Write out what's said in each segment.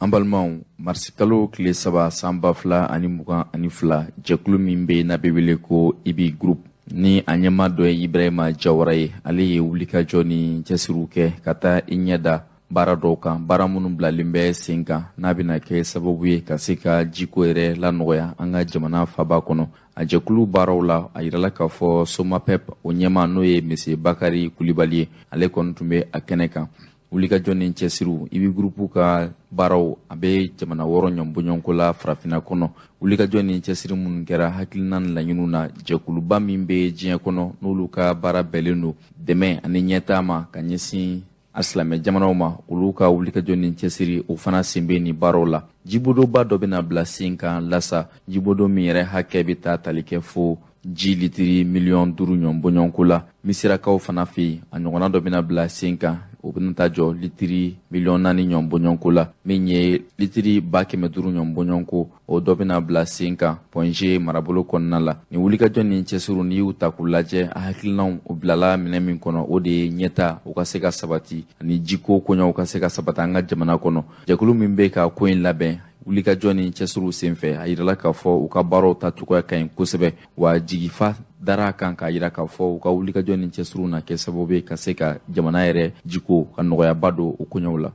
An balimaw, marisikalo tile 3 san 2022, jɛkulu min bɛ n'a bɛ wele ko Ibi Group, ni a ɲɛmaa dɔ ye Ibrahima Jawara ye, ale ye wulikajɔ ni cɛsiriw kɛ ka taa i ɲɛ da baara dɔw kan, baara minnu bilalen bɛ sen kan n'a bɛna kɛ sababu ye ka se ka jiko yɛrɛ lanɔgɔya an ka jamana faba kɔnɔ. A jɛkulu baaraw la, a yirala k'a fɔ Somapep o ɲɛmaa, n'o ye Monsieur Bakari Kulibali ye, ale kɔni tun bɛ a kɛnɛ kan. Wulikajɔ ni cɛsiriw, Ibi Group ka baaraw, a bɛ jamana 6 ɲɔgɔnbɔɲɔgɔnko la farafinna kɔnɔ. Wulikajɔ ni cɛsiri minnu kɛra hakilina ni laɲiniw na, jɛkuluba min bɛ diɲɛ kɔnɔ n'olu ka baara bɛnnen don dɛmɛ ani ɲɛtaa ma ka ɲɛsin a silamɛ jamanaw ma, olu ka wulikajɔ ni cɛsiri, o fana sen bɛ nin baaraw la. Jibodoba dɔ bɛna bila sen kan lasa, jibodo min yɛrɛ hakɛ bɛ taa tali kɛ fo ji litiri miliyɔn 5 ɲɔgɔn bɔɲɔgɔnko la. Misirakaw fana fɛ yen, a ɲɔgɔnna dɔ bɛna bila sen kan, o bɛna taa jɔ litiri miliyɔn 4 ɲɔgɔn bɔɲɔgɔnko la. Min ye litiri 500 000 ɲɔgɔn bɔɲɔgɔnko, o dɔ bɛna bila sen kan Point G marabolo kɔnɔna la. Nin wulikajɔ ni cɛsiriw, n'i y'u ta k'u lajɛ, a hakilinaw o bilala minɛ min kɔnɔ, o de ye ɲɛta o ka se ka sabati ani jiko koɲɛw ka se ka sabati an ka jamana kɔnɔ. Jɛkulu min bɛ ka ko in labɛn, wulikajɔ ni cɛsiriw senfɛ, a yirala k'a fɔ u ka baaraw ta cogoya ka ɲi kosɛbɛ, wa jigifa dara a kan k'a yira k'a fɔ u ka wulikajɔ ni cɛsiriw na kɛ sababu ye ka se ka jamana yɛrɛ jiko ka nɔgɔyaba don o koɲɛw la.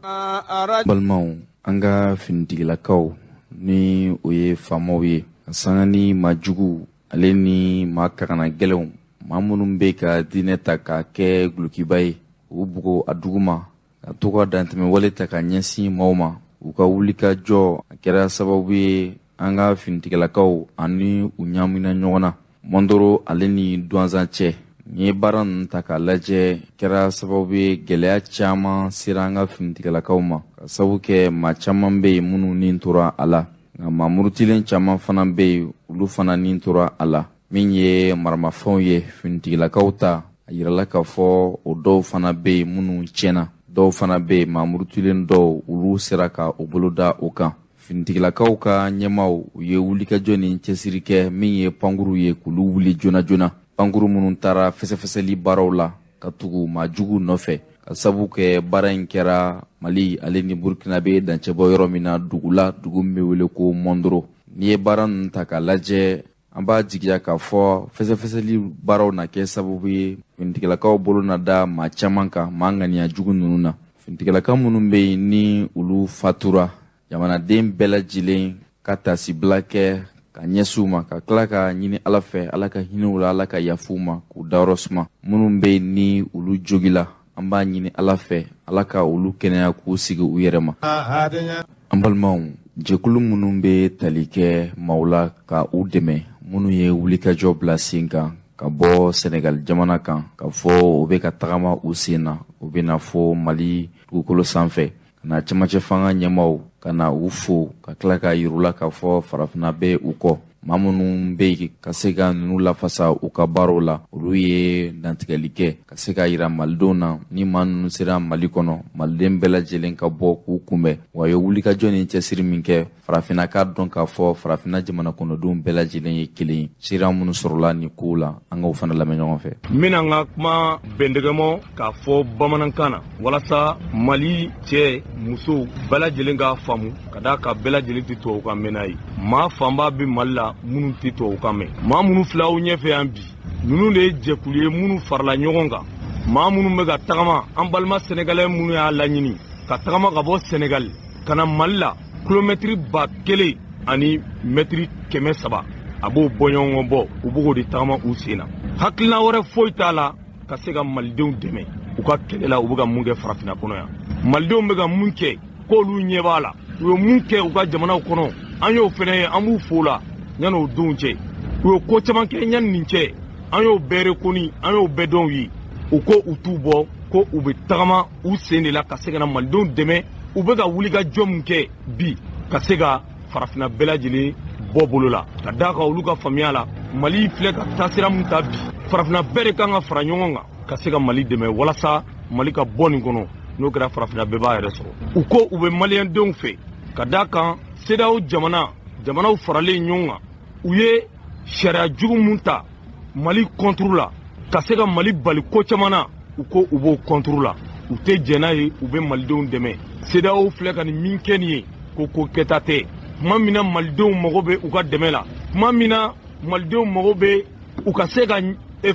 Balimaw, an ka finitigilakaw, ni o ye faamaw ye, ka sanga ni maa juguw ale ni maa kagana gɛlɛnw, maa minnu bɛ ka diinɛ ta k'a kɛ gulokiba ye, u bugo a duguma ka to ka dantɛmɛ wale ta ka ɲɛsin maaw ma, u ka wulikajɔ a kɛra sababu ye an ka finitigilakaw ani u ɲaamina ɲɔgɔn na Mɔndoro ale ni Duwanzan cɛ. N'i ye baara ninnu ta k'a lajɛ, kɛra sababu ye gɛlɛya caman sera an ka finitigilakaw ma, ka sababu kɛ maa caman bɛ yen minnu ni tora a la, nka maa murutilen caman fana bɛ yen, olu fana ni tora a la. Min ye maramafɛnw ye, finitigilakaw ta, a yirala k'a fɔ o dɔw fana bɛ yen minnu tiɲɛna, dɔw fana bɛ yen, maa murutilen dɔw, olu sera ka u bolo da o kan. Finitigilakaw ka ɲɛmaaw, u ye wulikajɔ ni cɛsiri kɛ min ye pankuru ye, k'olu wuli joona joona, pankuru minnu taara fɛsɛfɛsɛli baaraw la ka tugu maa jugu nɔfɛ, ka sabu kɛ baara in kɛra Mali ale ni Burkina bɛ dancɛbɔ yɔrɔ min na, dugu la, dugu min bɛ wele ko Mɔndoro. N'i ye baara ninnu ta k'a lajɛ, an b'a jigiya k'a fɔ fɛsɛfɛsɛli baaraw na kɛ sababu ye finitigilakaw bolo na da maa caman kan, maa ŋaniya jugu ninnu na. Finitigilaka minnu bɛ yen ni olu fatura, jamanaden bɛɛ lajɛlen ka tasibila kɛ ka ɲɛsin u ma, ka tila ka ɲini Ala fɛ, Ala ka hinɛ u la, Ala ka yafa u ma k'u dayɔrɔ suma. Minnu bɛ yen ni olu jogila, an b'a ɲini Ala fɛ, Ala ka olu kɛnɛya k'u sigi u yɛrɛ ma. An balimaw, jɛkulu minnu bɛ tali kɛ maaw la ka u dɛmɛ, minnu ye wulikajɔ bila sen kan ka bɔ Senegal jamana kan, ka fɔ u bɛ ka tagama u sen na, u bɛ na fɔ Mali dugukolo sanfɛ ka na cɛmancɛ fanga ɲɛmaaw ka na u fo, ka tila k'a yir'u la k'a fɔ farafinna bɛ u kɔ. Maa minnu bɛ yen ka se ka ninnu lafasa u ka baaraw la, olu ye dantigɛli kɛ ka se k'a yira malidenw na, ni maa ninnu sera Mali kɔnɔ, maliden bɛɛ lajɛlen ka bɔ k'u kunbɛn. Wa a ye wulikajɔ ni cɛsiri min kɛ, farafinna k'a dɔn k'a fɔ farafinna jamana kɔnɔdenw bɛɛ lajɛlen ye kelen ye. Seereya minnu sɔrɔla nin kow la, an k'o fana lamɛn ɲɔgɔn fɛ. N bɛna n ka kuma bɛndɛgɛmɔ k'a fɔ bamanankan na walasa Mali cɛ musow bɛɛ lajɛlen k'a faamu, ka d'a kan bɛɛ lajɛlen tɛ tubabukan mɛnna ye. Maa fanba bɛ Mali la minnu tɛ tubabukan mɛn. Maa minnu filɛ aw ɲɛfɛ yan bi, ninnu de ye jɛkulu ye minnu farala ɲɔgɔn kan, maa minnu bɛ ka tagama, an balima sɛnɛgalɛ minnu y'a laɲini ka tagama ka bɔ Sɛnɛgali ka na Mali la, kilomɛtiri 1000 ani mɛtiri 300, a b'o bɔɲɔgɔnkɔ bɔ, u b'o de tagama u sen na. Hakilina wɛrɛ foyi t'a la ka se ka malidenw dɛmɛ u ka kɛlɛ la. U bɛ ka mun kɛ farafinna kɔnɔ yan, malidenw bɛ ka mun kɛ, k'olu ɲɛ b'a la. U ye mun kɛ u ka jamanaw kɔnɔ, an y'o fɛnɛ ye, an b'u fo la yanni o donw cɛ. U ye ko caman kɛ yanni nin cɛ, an y'o bɛɛ rekoni, an y'o bɛɛ dɔn u ye. U ko u t'u bɔ, ko u bɛ tagama u sen de la ka se ka na malidenw dɛmɛ. U bɛ ka wuli ka jɔ mun kɛ bi ka se ka farafinna bɛɛ lajɛlen bɔ bolo la, ka d'a kan olu ka faamuya la, Mali filɛ ka taasira mun ta bi, farafinna bɛɛ de kan ka fara ɲɔgɔn kan ka se ka Mali dɛmɛ walasa Mali ka bɔ nin kɔnɔ. N'o kɛra, farafinna bɛɛ b'a yɛrɛ sɔrɔ. U ko u bɛ maliyɛndenw fɛ, ka d'a kan CEDEAO jamanaw faralen ɲɔgɔn kan, u ye sariya jugu mun ta Mali contre la ka se ka Mali bali ko caman na, u ko u b'o contre la, u tɛ jɛn n'a ye, u bɛ malidenw dɛmɛ. CEDEAO filɛ ka nin min kɛ nin ye. ko kɛta tɛ. Tuma min na malidenw mago bɛ u ka dɛmɛ la, tuma min na malidenw mago bɛ u ka se ka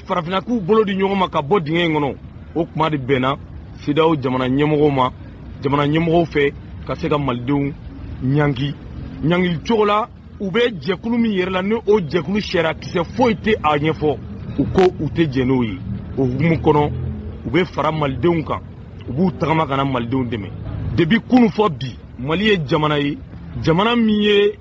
farafinna k'u bolo di ɲɔgɔn ma ka bɔ dingɛ in kɔnɔ, o kuma de bɛnna CEDEAO jamana ɲɛmɔgɔw ma, jamana ɲɛmɔgɔw fɛ ka se ka malidenw ɲangi ɲangili cogo la. U bɛ jɛkulu min yɛrɛ la, ni o jɛkulu sariya kisɛ foyi tɛ a ɲɛfɔ, u ko u tɛ jɛn n'o ye. O hukumu kɔnɔ, u bɛ fara malidenw kan, u b'u tagama ka na malidenw dɛmɛ. Depuis kunu fɔ bi, Mali ye jamana ye, jamana min ye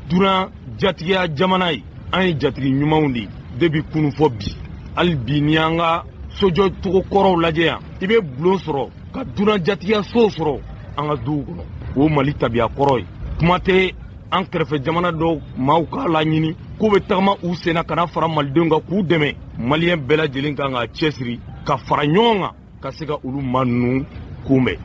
dunan jatigiya jamana ye. An ye jatigi ɲumanw de ye depuis kunu fɔ bi. Hali bi, n'i y'an ka sojɔ cogo kɔrɔw lajɛ yan, i bɛ bulon sɔrɔ ka dunan jatigiya sow sɔrɔ an ka duw kɔnɔ. O Mali tabiya kɔrɔ ye. Kuma tɛ an kɛrɛfɛ jamana dɔw maaw k'a laɲini k'u bɛ tagama u senna ka na fara malidenw kan k'u dɛmɛ. Maliyɛn bɛɛ lajɛlen kan k'a cɛsiri ka fara ɲɔgɔn kan ka se ka olu maa ninnu kunbɛn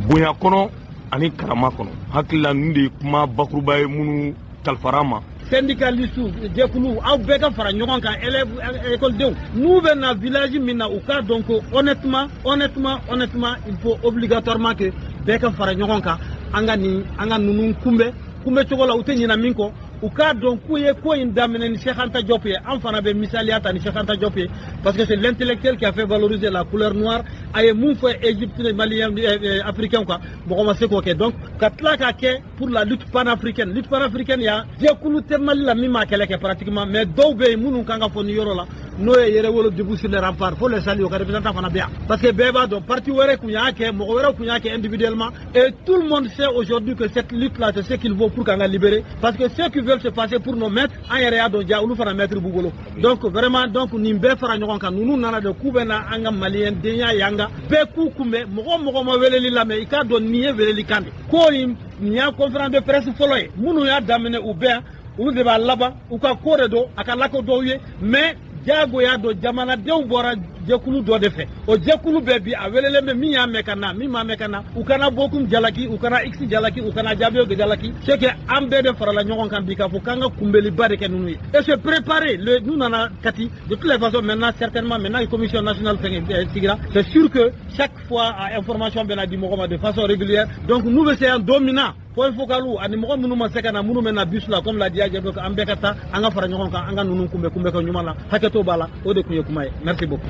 bonya kɔnɔ ani karama kɔnɔ. Hakili la, ninnu de ye kuma bakuruba ye minnu kalifara ma. Syndicaliste, jɛkulu, aw bɛɛ ka fara ɲɔgɔn kan. Élèves, écoledenw, n'u bɛ na village min na, u k'a dɔn ko honnêtement, honnêtement, honnêtement, il faut obligatoirement que bɛɛ ka fara ɲɔgɔn kan, an ka nin, an ka ninnu kunbɛn kunbɛn cogo la u tɛ ɲina min kɔ. U k'a dɔn k'u ye ko in daminɛ ni Cheikh Anta Diop ye. An fana bɛ misaliya ta ni Cheikh Anta Diop ye, parce que c'est l'intellectuel qui a fait valoriser la couleur noire. A ye mun fɔ Égypte, malien, africain kan, mɔgɔ ma se k'o kɛ. Donc ka tila k'a kɛ pour la lutte panafricaine. Lutte panafricaine, ya jɛkulu tɛ Mali la min m'a kɛlɛ kɛ pratiquement, mais dɔw bɛ yen minnu kan ka fɔ nin yɔrɔ la, n'o ye Yɛrɛwolo Debout sur les Remparts. Faut les saluer, o ka représentant fana bɛ yan, parce que bɛɛ b'a dɔn parti wɛrɛ kun y'a kɛ, mɔgɔ wɛrɛ kun y'a kɛ individuellement, et tout le monde sait aujourd'hui que cette lutte là, c'est ce qu'il faut pour qu'an ka libérer, parce que ceux qui veulent se passer pour nos maîtres, an yɛrɛ y'a dɔn ja olu fana maître b'u bolo. Donc vraiment, donc nin bɛɛ fara ɲɔgɔn kan, ninnu nana de k'u bɛ na an ka maliyɛn denya yanga bɛɛ k'u kunbɛn. Mɔgɔ mɔgɔ ma weleli lamɛn, i k'a dɔn nin ye weleli kan de ko in. Nin y'a conférence de presse fɔlɔ ye. Minnu y'a daminɛ, u bɛɛ yan, olu de b'a laban. U ka ko de don, a ka lakodɔw ye, mais jagoya don. Jamanadenw bɔra jɛkulu dɔ de fɛ, o jɛkulu bɛɛ bi a welelen bɛ. Min y'a mɛn ka na, min m'a mɛn ka na, u kana Bokum jalaki, u kana X jalaki, u kana Jaabiw jalaki. C'est que an bɛɛ de farala ɲɔgɔn kan bi k'a fɔ k'an ka kunbɛliba de kɛ ninnu ye et se préparer. Le nous nana Kati, de toutes les façons, maintenant, certainement, maintenant commission nationale fɛngɛ sigira, c'est sûr que chaque fois a information bɛna di mɔgɔ ma de façon régulière. Donc n'u bɛ se yan don min na, point focal ani mɔgɔ minnu ma se ka na, minnu bɛ na bus la, comme l'a dit Adja, an bɛɛ ka taa, an ka fara ɲɔgɔn kan, an ka ninnu kunbɛn kunbɛ kɛ ɲuman na. Hakɛto b'a la, o de tun ye kuma ye. Merci beaucoup.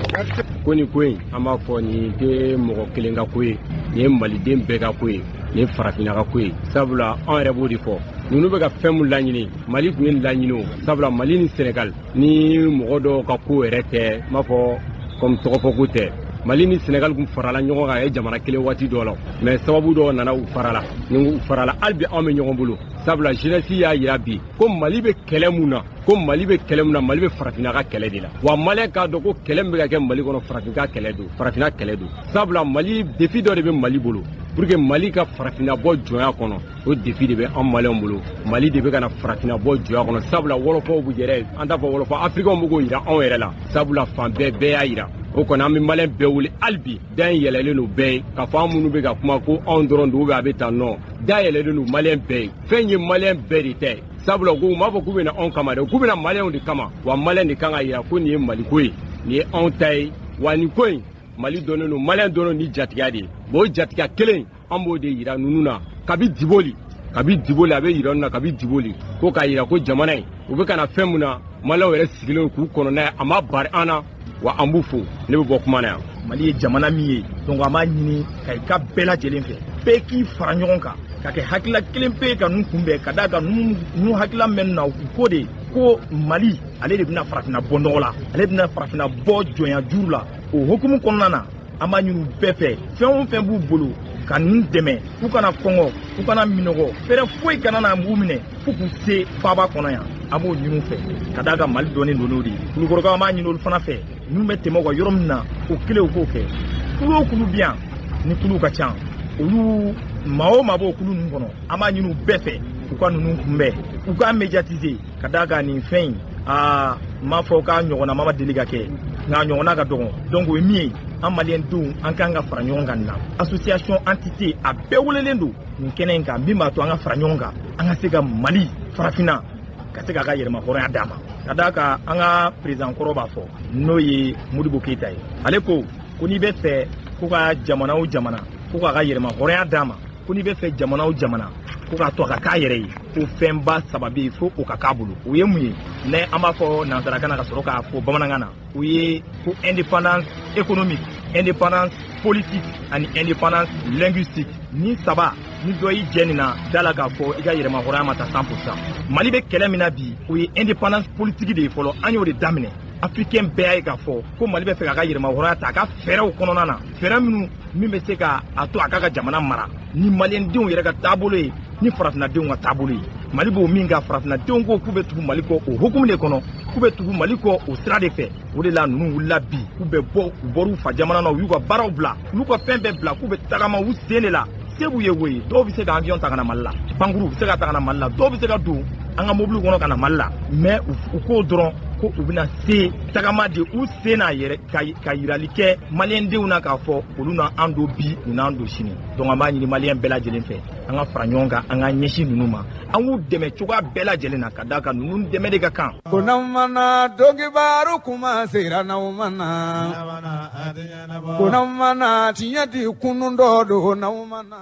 Ko nin ko in, an b'a fɔ nin tɛ mɔgɔ kelen ka ko ye, nin ye maliden bɛɛ ka ko ye, nin ye farafinna ka ko ye, sabula anw yɛrɛ b'o de fɔ. Ninnu bɛ ka fɛn mun laɲini, Mali tun ye nin laɲini o, sabula Mali ni Sénégal ni mɔgɔ dɔw ka ko yɛrɛ tɛ, n b'a fɔ comme tɔgɔfɔko tɛ. Mali ni Sénégal kun farala ɲɔgɔn kan, a ye jamana kelen waati dɔ la, mais sababu dɔw nana, u farala. Ni u farala, hali bi anw bɛ ɲɔgɔn bolo, sabula jeunesse y'a yira bi ko Mali bɛ kɛlɛ mun na, ko Mali bɛ kɛlɛ mun na, Mali bɛ farafinna ka kɛlɛ de la. Wa maliyɛn k'a dɔn ko kɛlɛ min bɛ ka kɛ Mali kɔnɔ, farafin ka kɛlɛ don, farafinna kɛlɛ don, sabula Mali défi dɔ de bɛ Mali bolo pour que Mali ka farafinna bɔ jɔnya kɔnɔ. O défi de bɛ an maliyɛnw bolo. Mali de bɛ ka na farafinna bɔ jɔnya kɔnɔ, sabula wɔlɔfɔw b'u yɛrɛ, an t'a fɔ wɔlɔfɔ, afirikɛnw bɛ k'o yira anw yɛrɛ la, sabula fan bɛɛ, bɛɛ y'a yira. O kɔni, an bɛ maliyɛn bɛɛ wele hali bi, da in yɛlɛlen don bɛɛ ye, k'a fɔ an minnu bɛ ka kuma ko anw dɔrɔn don, a bɛ tan nɔ, da yɛlɛlen don maliyɛn bɛɛ ye. Fɛn ye maliyɛn bɛɛ de ta ye, sabula ko u m'a fɔ k'u bɛ na anw kama dɛ, k'u bɛ na maliyɛnw de kama. Wa maliyɛn de kan ka yira ko nin ye Maliko ye, nin ye anw ta ye. Wa nin ko in, Mali dɔnnen don, maliyɛn dɔnnen ni jatigiya de ye. Bon, o jatigiya kelen, an b'o de yira ninnu na kabi Diboli, kabi Diboli a bɛ yira ninnu na, kabi Diboli ko k'a yira ko jamana in, u bɛ ka na fɛn mun na, maliyɛnw yɛrɛ sigilen k'u kɔnɔ n'a ye, a ma bari an na. Wa an b'u fo. Ne bɛ bɔ kuma na yan. Mali ye jamana min ye, donc an b'a ɲini ka i ka bɛɛ lajɛlen fɛ, bɛɛ k'i fara ɲɔgɔn kan ka kɛ hakilila kelen pe ka ninnu kunbɛn, ka d'a kan ninnu hakilila mɛn na, u ko de ko Mali ale de bɛna farafinna bɔ nɔgɔ la, ale bɛna farafinna bɔ jɔnya juru la. O hukumu kɔnɔna na, an b'a ɲini u bɛɛ fɛ, fɛn o fɛn b'u bolo ka ninnu dɛmɛ, k'u kana kɔngɔ, k'u kana minɔgɔ, fɛɛrɛ foyi kana na b'u minɛ f'u k'u se faaba kɔnɔ yan. An b'o ɲini u fɛ, ka d'a kan Mali dɔnnen don n'o de ye. Kulukɔrɔkaw, an b'a ɲini olu fana fɛ, ninnu bɛ tɛmɛ u kan yɔrɔ min na, o kelen u k'o kɛ. Kulu o kulu bi yan, ni kulu ka ca, olu maa o maa b'o kulu ninnu kɔnɔ, an b'a ɲini u bɛɛ fɛ u ka ninnu kunbɛn, u k'a médiatiser, ka d'a kan nin fɛn in, aa, n m'a fɔ k'a ɲɔgɔnna ma deli ka kɛ, nka a ɲɔgɔnna ka dɔgɔn. Donc o ye min ye, an maliyɛn denw, an kan ka fara ɲɔgɔn kan nin na. Association, entité, a bɛɛ welelen don nin kɛnɛ in kan, min b'a to an ka fara ɲɔgɔn kan, an ka se ka Mali farafinna ka se k'a ka yɛrɛma hɔrɔnya d'a ma, ka d'a kan an ka président kɔrɔ b'a fɔ, n'o ye Modibo Keyita ye, ale ko ko n'i bɛ fɛ ko ka jamana o jamana ko k'a ka yɛrɛma hɔrɔnya d'a ma, Ko n'i bɛ fɛ jamana o jamana ko k'a to a ka k'a yɛrɛ ye, ko fɛnba saba bɛ yen fo o ka k'a bolo. O ye mun ye? Ne an b'a fɔ nansarakan na ka sɔrɔ k'a fɔ bamanankan na, o ye ko indépendance économique, indépendance politique ani indépendance linguistique. Ni saba ni dɔ y'i jɛ nin na, da la k'a fɔ i ka yɛrɛmahɔrɔnya ma ta 100%. Mali bɛ kɛlɛ min na bi, o ye indépendance politique de ye fɔlɔ. An y'o de daminɛ. Africain bɛɛ y'a ye k'a fɔ ko Mali bɛ fɛ k'a ka yɛrɛmahɔrɔnya ta a ka fɛɛrɛw kɔnɔna na, fɛɛrɛ minnu min bɛ se ka a to a k'a ka jamana mara ni maliyɛndenw yɛrɛ ka taabolo ye, ni farafinnadenw ka taabolo ye. Mali b'o min kan, farafinnadenw ko k'u bɛ tugu Mali kɔ o hukumu de kɔnɔ, k'u bɛ tugu Mali kɔ o sira de fɛ. O de la ninnu wulila bi, k'u bɛ bɔ, u bɔr'u fa jamana na, u y'u ka baaraw bila, u y'u ka fɛn bɛɛ bila, k'u bɛ tagama u sen de la. Se b'u ye koyi, dɔw bɛ se ka avion ta ka na Mali la, pankuru u bɛ se ka ta ka na Mali la, dɔw bɛ se ka don an ka mobili kɔnɔ ka na Mali la. Mais u k'o dɔrɔn ko u bɛna se tagama de u sen n'a yɛrɛ ka yirali kɛ maliyɛndenw na k'a fɔ olu n'an don bi, u n'an don sini. Donc an b'a ɲini maliyɛn bɛɛ lajɛlen fɛ, an ka fara ɲɔgɔn kan, an ka ɲɛsin ninnu ma, an k'u dɛmɛ cogoya bɛɛ lajɛlen na, ka d'a kan ninnu dɛmɛ de ka kan. Ko n'aw mana dɔnkibaru kuma sera, n'aw mana ko n'aw mana tiɲɛ di kunun dɔ don, n'aw mana.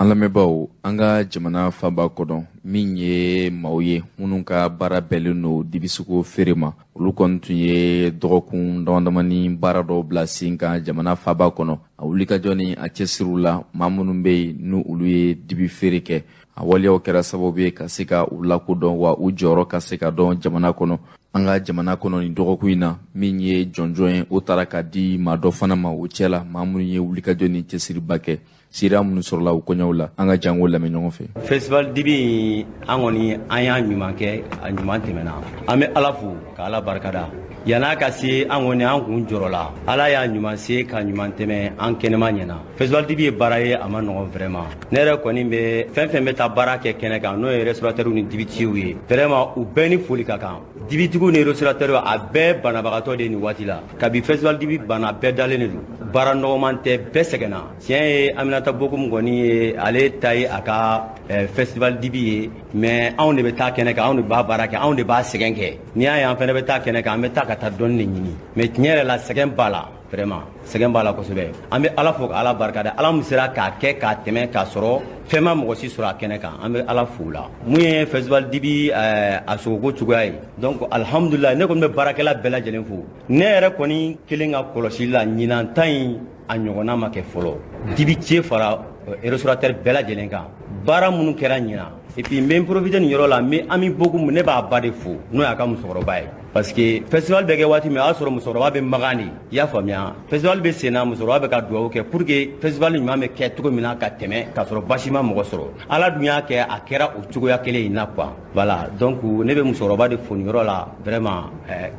An lamɛnbaaw, an ka jamana fanba kɔnɔ, min ye maaw ye minnu ka baara bɛnnen don dibisogo feere ma, olu kɔni tun ye dɔgɔkun damadamani baara dɔw bila sen kan jamana faba kɔnɔ. A wulikajɔ ni a cɛsiriw la, maa minnu bɛ yen n'u olu ye dibi feere kɛ, a waleyaw kɛra sababu ye ka se ka u lakodɔn, wa u jɔyɔrɔ ka se ka dɔn jamana kɔnɔ. An ka jamana kɔnɔ nin dɔgɔkun in na, min ye jɔnjɔn ye, o taara ka di maa dɔ fana ma o cɛ la, maa minnu ye wulikajɔ ni cɛsiriba kɛ. Sira minnu sɔrɔla u kɔɲɔw la, an ka jango lamɛn ɲɔgɔn fɛ. Festival dibi, an kɔni an y'a ɲuman kɛ, a ɲuman tɛmɛna. An bɛ Ala fo ka Ala barikada. Yan'a ka se, an kɔni an kun jɔrɔ la. Ala y'a ɲuman se ka ɲuman tɛmɛ, an kɛnɛma ɲɛna. Festival dibi ye baara ye, a ma nɔgɔn vraiment. Ne yɛrɛ kɔni bɛ fɛn fɛn bɛ taa baara kɛ kɛnɛ kan, n'o ye restaurateurs ni dibitigiw ye, vraiment u bɛɛ ni foli ka kan. Dibitigiw ni restaurateurs, a bɛɛ banabagatɔ de nin waati la. Kabi festival dibi banna, bɛɛ dalen de don. Baara nɔgɔman tɛ, bɛɛ sɛgɛnna. Tiɲɛ ye, Aminata Bokum kɔni ye ale ta ye a ka festival dibi ye, mais anw de bɛ taa kɛnɛ kan, anw de b'a baara kɛ, anw de b'a sɛgɛn kɛ. N'i y'a ye an fɛnɛ bɛ taa kɛnɛ kan, an bɛ taa ka taa dɔɔni de ɲini. Mais tiɲɛ yɛrɛ la, sɛgɛn b'a la, vraiment sɛgɛn b'a la kosɛbɛ. An bɛ Ala fo ka Ala barikada. Ala min sera k'a kɛ k'a tɛmɛ k'a sɔrɔ fɛn ma mɔgɔ si sɔrɔ a kɛnɛ kan, an bɛ Ala fo la. Mun ye festival dibi a sogoko cogoya ye? Donc alhamdulilayi, ne kɔni bɛ baarakɛla bɛɛ lajɛlen fo. Ne yɛrɛ kɔni kelen ka kɔlɔsili la, ɲinan ta in a ɲɔgɔnna ma kɛ fɔlɔ. Dibi ce fara restaurateur bɛɛ lajɛlen kan, baara minnu kɛra ɲinan. Et puis n bɛ n profiter nin yɔrɔ la, n bɛ Ami Bokum, ne b'a ba de fo, n'o y'a ka musokɔrɔba ye, parce que festival bɛ kɛ waati min, o y'a sɔrɔ musokɔrɔba bɛ Makan de. I y'a faamuya, festival bɛ sen na, musokɔrɔba bɛ ka dugawu kɛ pour que festival ɲuman bɛ kɛ cogo min na ka tɛmɛ k'a sɔrɔ basi ma mɔgɔ sɔrɔ. Ala dun y'a kɛ, a kɛra o cogoya kelen in na quoi. Voilà, donc ne bɛ musokɔrɔba de fo nin yɔrɔ la vraiment,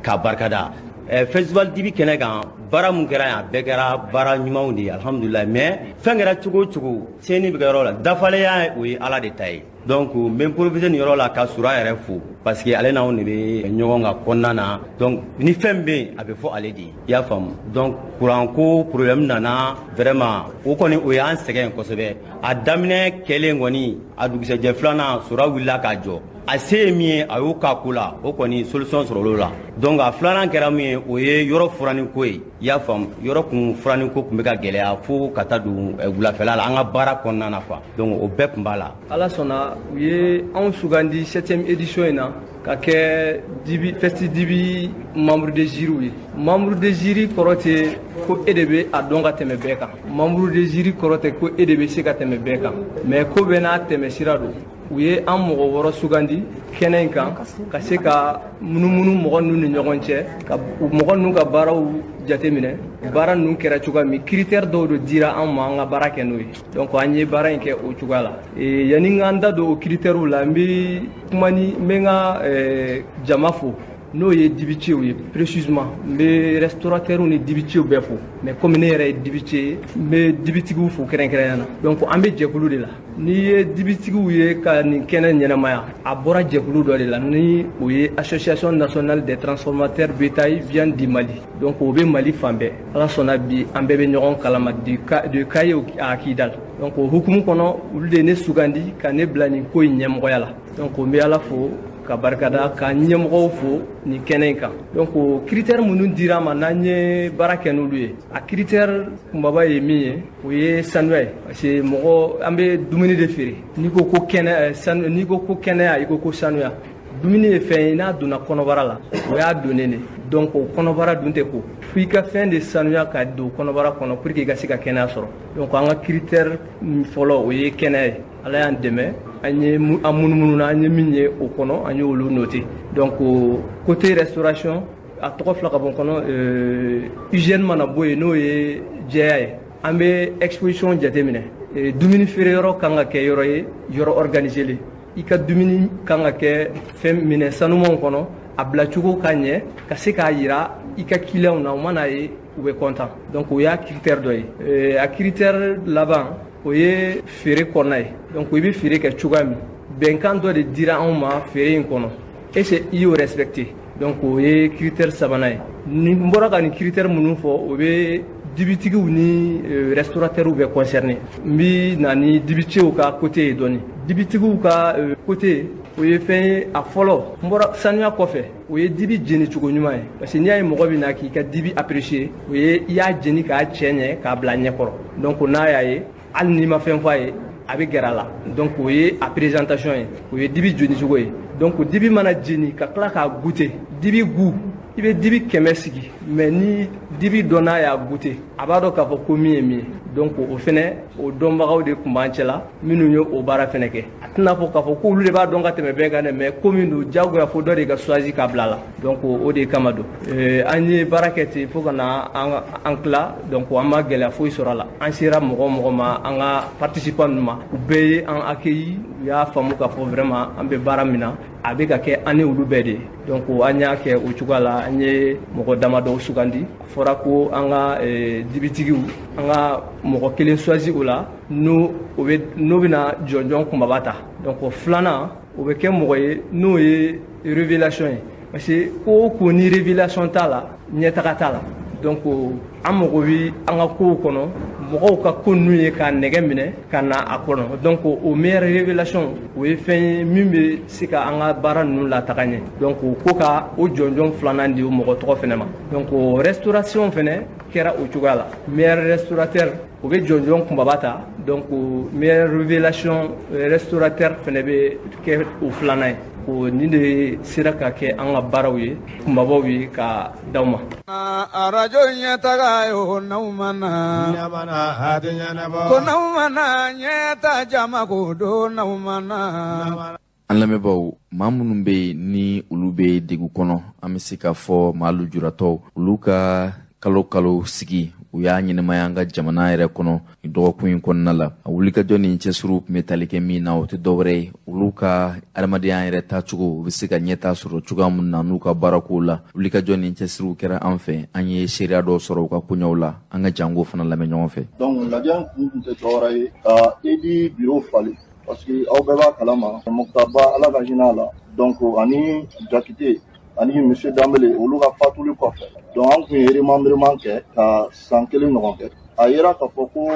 k'a barikada. Festival dibi kɛnɛ kan, baara mun kɛra yan, a bɛɛ kɛra baara ɲumanw de ye, alhamdulilayi. Mais fɛn kɛra cogo o cogo, tiɲɛni bɛ kɛ yɔrɔ la, dafalenya o ye Ala de ta ye. Donc n bɛ n profiter nin yɔrɔ la ka Sura yɛrɛ fo, parce que ale n'anw de bɛ ɲɔgɔn kan kɔnɔna na. Donc ni fɛn bɛ yen, a bɛ fɔ ale de ye, i y'a faamu. Donc courant ko problème nana, vraiment o kɔni o y'an sɛgɛn kosɛbɛ. A daminɛ kɛlen kɔni, a dugusɛjɛ filanan, Sura wulila k'a jɔ. A se ye min ye, a y'o k'a ko la, o kɔni solution sɔrɔ l'o la. Donc a filanan kɛra min ye, o ye yɔrɔ furanni ko ye, i y'a faamu. Yɔrɔ kun furanni ko tun bɛ ka gɛlɛya fo ka taa don wulafɛla la an ka baara kɔnɔna na quoi. Donc o bɛɛ tun b'a la. Ala sɔnna, u ye anw sugandi 7e édition in na ka kɛ dibi festi dibi membre de jury ye. Membre de jury kɔrɔ tɛ ko e de bɛ a dɔn ka tɛmɛ bɛɛ kan, membre de jury kɔrɔ tɛ ko e de bɛ se ka tɛmɛ bɛɛ kan, mais ko bɛɛ n'a tɛmɛ sira don. U ye an mɔgɔ wɔɔrɔ sugandi kɛnɛ in kan ka se ka munumunu mɔgɔ ninnu ni ɲɔgɔn cɛ, ka mɔgɔ ninnu ka baaraw jateminɛ, baara ninnu kɛra cogoya min. Critère dɔw de dira an ma an ka baara kɛ n'o ye. Donc an ye baara in kɛ o cogoya la. Yanni n k'an da don o critères la, n bɛ kuma ni n bɛ n ka jama fo, n'o ye dibitiw ye. Précisément n bɛ restaurateurs ni dibitiw bɛɛ fo, mais komi ne yɛrɛ ye dibitier ye, n bɛ dibitigiw fo kɛrɛnkɛrɛnnenya na. Donc an bɛ jɛkulu de la. N'i ye dibitigiw ye ka nin kɛnɛ ɲɛnamaya, a bɔra jɛkulu dɔ de la, ni o ye Association nationale des transformateurs bétail viande du Mali. Donc o bɛ Mali fan bɛɛ. Ala sɔnna, bi an bɛɛ bɛ ɲɔgɔn kalama de Kaye à Kidal. Donc o hukumu kɔnɔ, olu de ye ne sugandi ka ne bila nin ko in ɲɛmɔgɔya la. Donc n bɛ Ala fo ka barikada, ka ɲɛmɔgɔw fo nin kɛnɛ in kan. Donc critère minnu dira an ma, n'an ye baara kɛ n'olu ye, a critère kunbaba ye min ye, o ye sanuya ye, parce que mɔgɔ, an bɛ dumuni de feere. N'i ko ko kɛnɛ sanu, n'i ko ko kɛnɛya, i ko ko sanuya. Dumuni ye fɛn ye, n'a donna kɔnɔbara la, o y'a donnen de. Donc o kɔnɔbara dun tɛ ko f'i ka fɛn de sanuya ka don kɔnɔbara kɔnɔ pour que i ka se ka kɛnɛya sɔrɔ. Donc an ka critère fɔlɔ, o ye kɛnɛya ye. Ala y'an dɛmɛ, an ye an munumunu, an ye min ye o kɔnɔ, an y'olu noté. Donc côté restauration, a tɔgɔ fila ka bɔ n kɔnɔ. Hygiène mana bɔ yen, n'o ye jɛya ye, an bɛ exposition jateminɛ. Dumuni feere yɔrɔ kan ka kɛ yɔrɔ ye, yɔrɔ organisé len. I ka dumuni kan ka kɛ fɛn minɛ sanumanw kɔnɔ, a bilacogo ka ɲɛ, ka se k'a yira i ka clients na, u mana ye, u bɛ content. Donc o y'a critère dɔ ye. A critère laban, o ye feere kɔnɔna ye. Donc i bɛ feere kɛ cogoya min, bɛnkan dɔ de dira anw ma feere in kɔnɔ, est ce i y'o respecté? Donc o ye critère sabanan ye. Ni n bɔra ka nin critère minnu fɔ, o bɛ dibitigiw ni restaurateurs bɛ concerné. N bi na ni dibitigiw ka côté ye dɔɔni. Dibitigiw ka côté, o ye fɛn ye, a fɔlɔ, n bɔra sanuya kɔfɛ, o ye dibi jeni cogo ɲuman ye, parce que n'i y'a ye mɔgɔ bɛ na k'i ka dibi apprécier, o ye i y'a jeni k'a cɛ ɲɛ, k'a bila ɲɛkɔrɔ. Donc n'a y'a ye, hali n'i ma fɛn fɔ a ye, a bɛ gɛrɛ a la. Donc o ye a présentation ye, o ye dibi jeni cogo ye. Donc dibi mana jeni ka tila k'a goûter, dibi goût, i bɛ dibi 100 sigi, mais ni dibi dɔ n'a y'a goûter, a b'a dɔn k'a fɔ ko min ye min ye. Donc o fɛnɛ, o dɔnbagaw de tun b'an cɛla minnu ye o baara fɛnɛ kɛ. A tɛna fɔ k'a fɔ k'olu de b'a dɔn ka tɛmɛ bɛɛ kan dɛ, mais ko min don, diyagoya fo dɔ de ka choisi k'a bila a la. Donc o de kama don an ye baara kɛ ten fo ka na an tila. Donc an ma gɛlɛya foyi sɔrɔ a la. An sera mɔgɔ o mɔgɔ ma, an ka participants ninnu ma, u bɛɛ ye an accueilli, u y'a faamu k'a fɔ vraiment an bɛ baara min na, a bɛ ka kɛ an ni olu bɛɛ de ye. Donc an y'a kɛ o cogoya la. An ye mɔgɔ damadɔw sugandi. A fɔra ko an ka dibitigiw, an ka mɔgɔ kelen choisi o la, n'o o bɛ n'o bɛna jɔnjɔn kunbaba ta. Donc filanan, o bɛ kɛ mɔgɔ ye n'o ye révélation ye, parce que ko o ko, ni révélation t'a la, ɲɛtaga t'a la. Donc an mago bɛ an ka kow kɔnɔ, mɔgɔw ka ko ninnu ye k'a nɛgɛ minɛ ka na a kɔnɔ. Donc o meilleure révélation, o ye fɛn ye min bɛ se ka an ka baara ninnu lataga ɲɛ. Donc ko ka o jɔnjɔn filanan di o mɔgɔ tɔgɔ fɛnɛ ma. Donc restauration fɛnɛ kɛra o cogoya la. Meilleur restaurateur, o bɛ jɔnjɔn kunbaba ta. Donc meilleure révélation restaurateur fɛnɛ bɛ kɛ o filanan ye. O nin de sera ka kɛ an ka baaraw ye, kunbabaw ye ka d'aw ma. Arajo ɲɛtaga ye o, n'aw ma na ko n'aw ma na ɲɛta jama ko don n'aw ma na. An lamɛnbaaw, maa minnu bɛ yen ni olu bɛ degun kɔnɔ, an bɛ se k'a fɔ maa lujuratɔw, olu ka kalo kalo sigi, u y'a ɲɛnɛmaya an ka jamana yɛrɛ kɔnɔ nin dɔgɔkun in kɔnɔna la. A wulikajɔ ni cɛsiriw tun bɛ tali kɛ min na, o tɛ dɔwɛrɛ ye, olu ka adamadenya yɛrɛ taacogo, u bɛ se ka ɲɛta sɔrɔ cogoya min na n'u ka baarakow la. Wulikajɔ ni cɛsiriw kɛra an fɛ, an ye seereya dɔw sɔrɔ u ka koɲɛw la. An ka jango fana lamɛn ɲɔgɔn fɛ. Donc lajɛ kun tɛ dɔwɛrɛ ye ka EDI bureau falen, parce que aw bɛɛ b'a kalama, Moctar Bah, Ala ka hinɛ a la, donc ani Jakite ani monsieur Danbele, olu ka fatuli kɔfɛ, donc an kun ye remembrement kɛ ka san kelen ɲɔgɔn kɛ. A yera k'a fɔ ko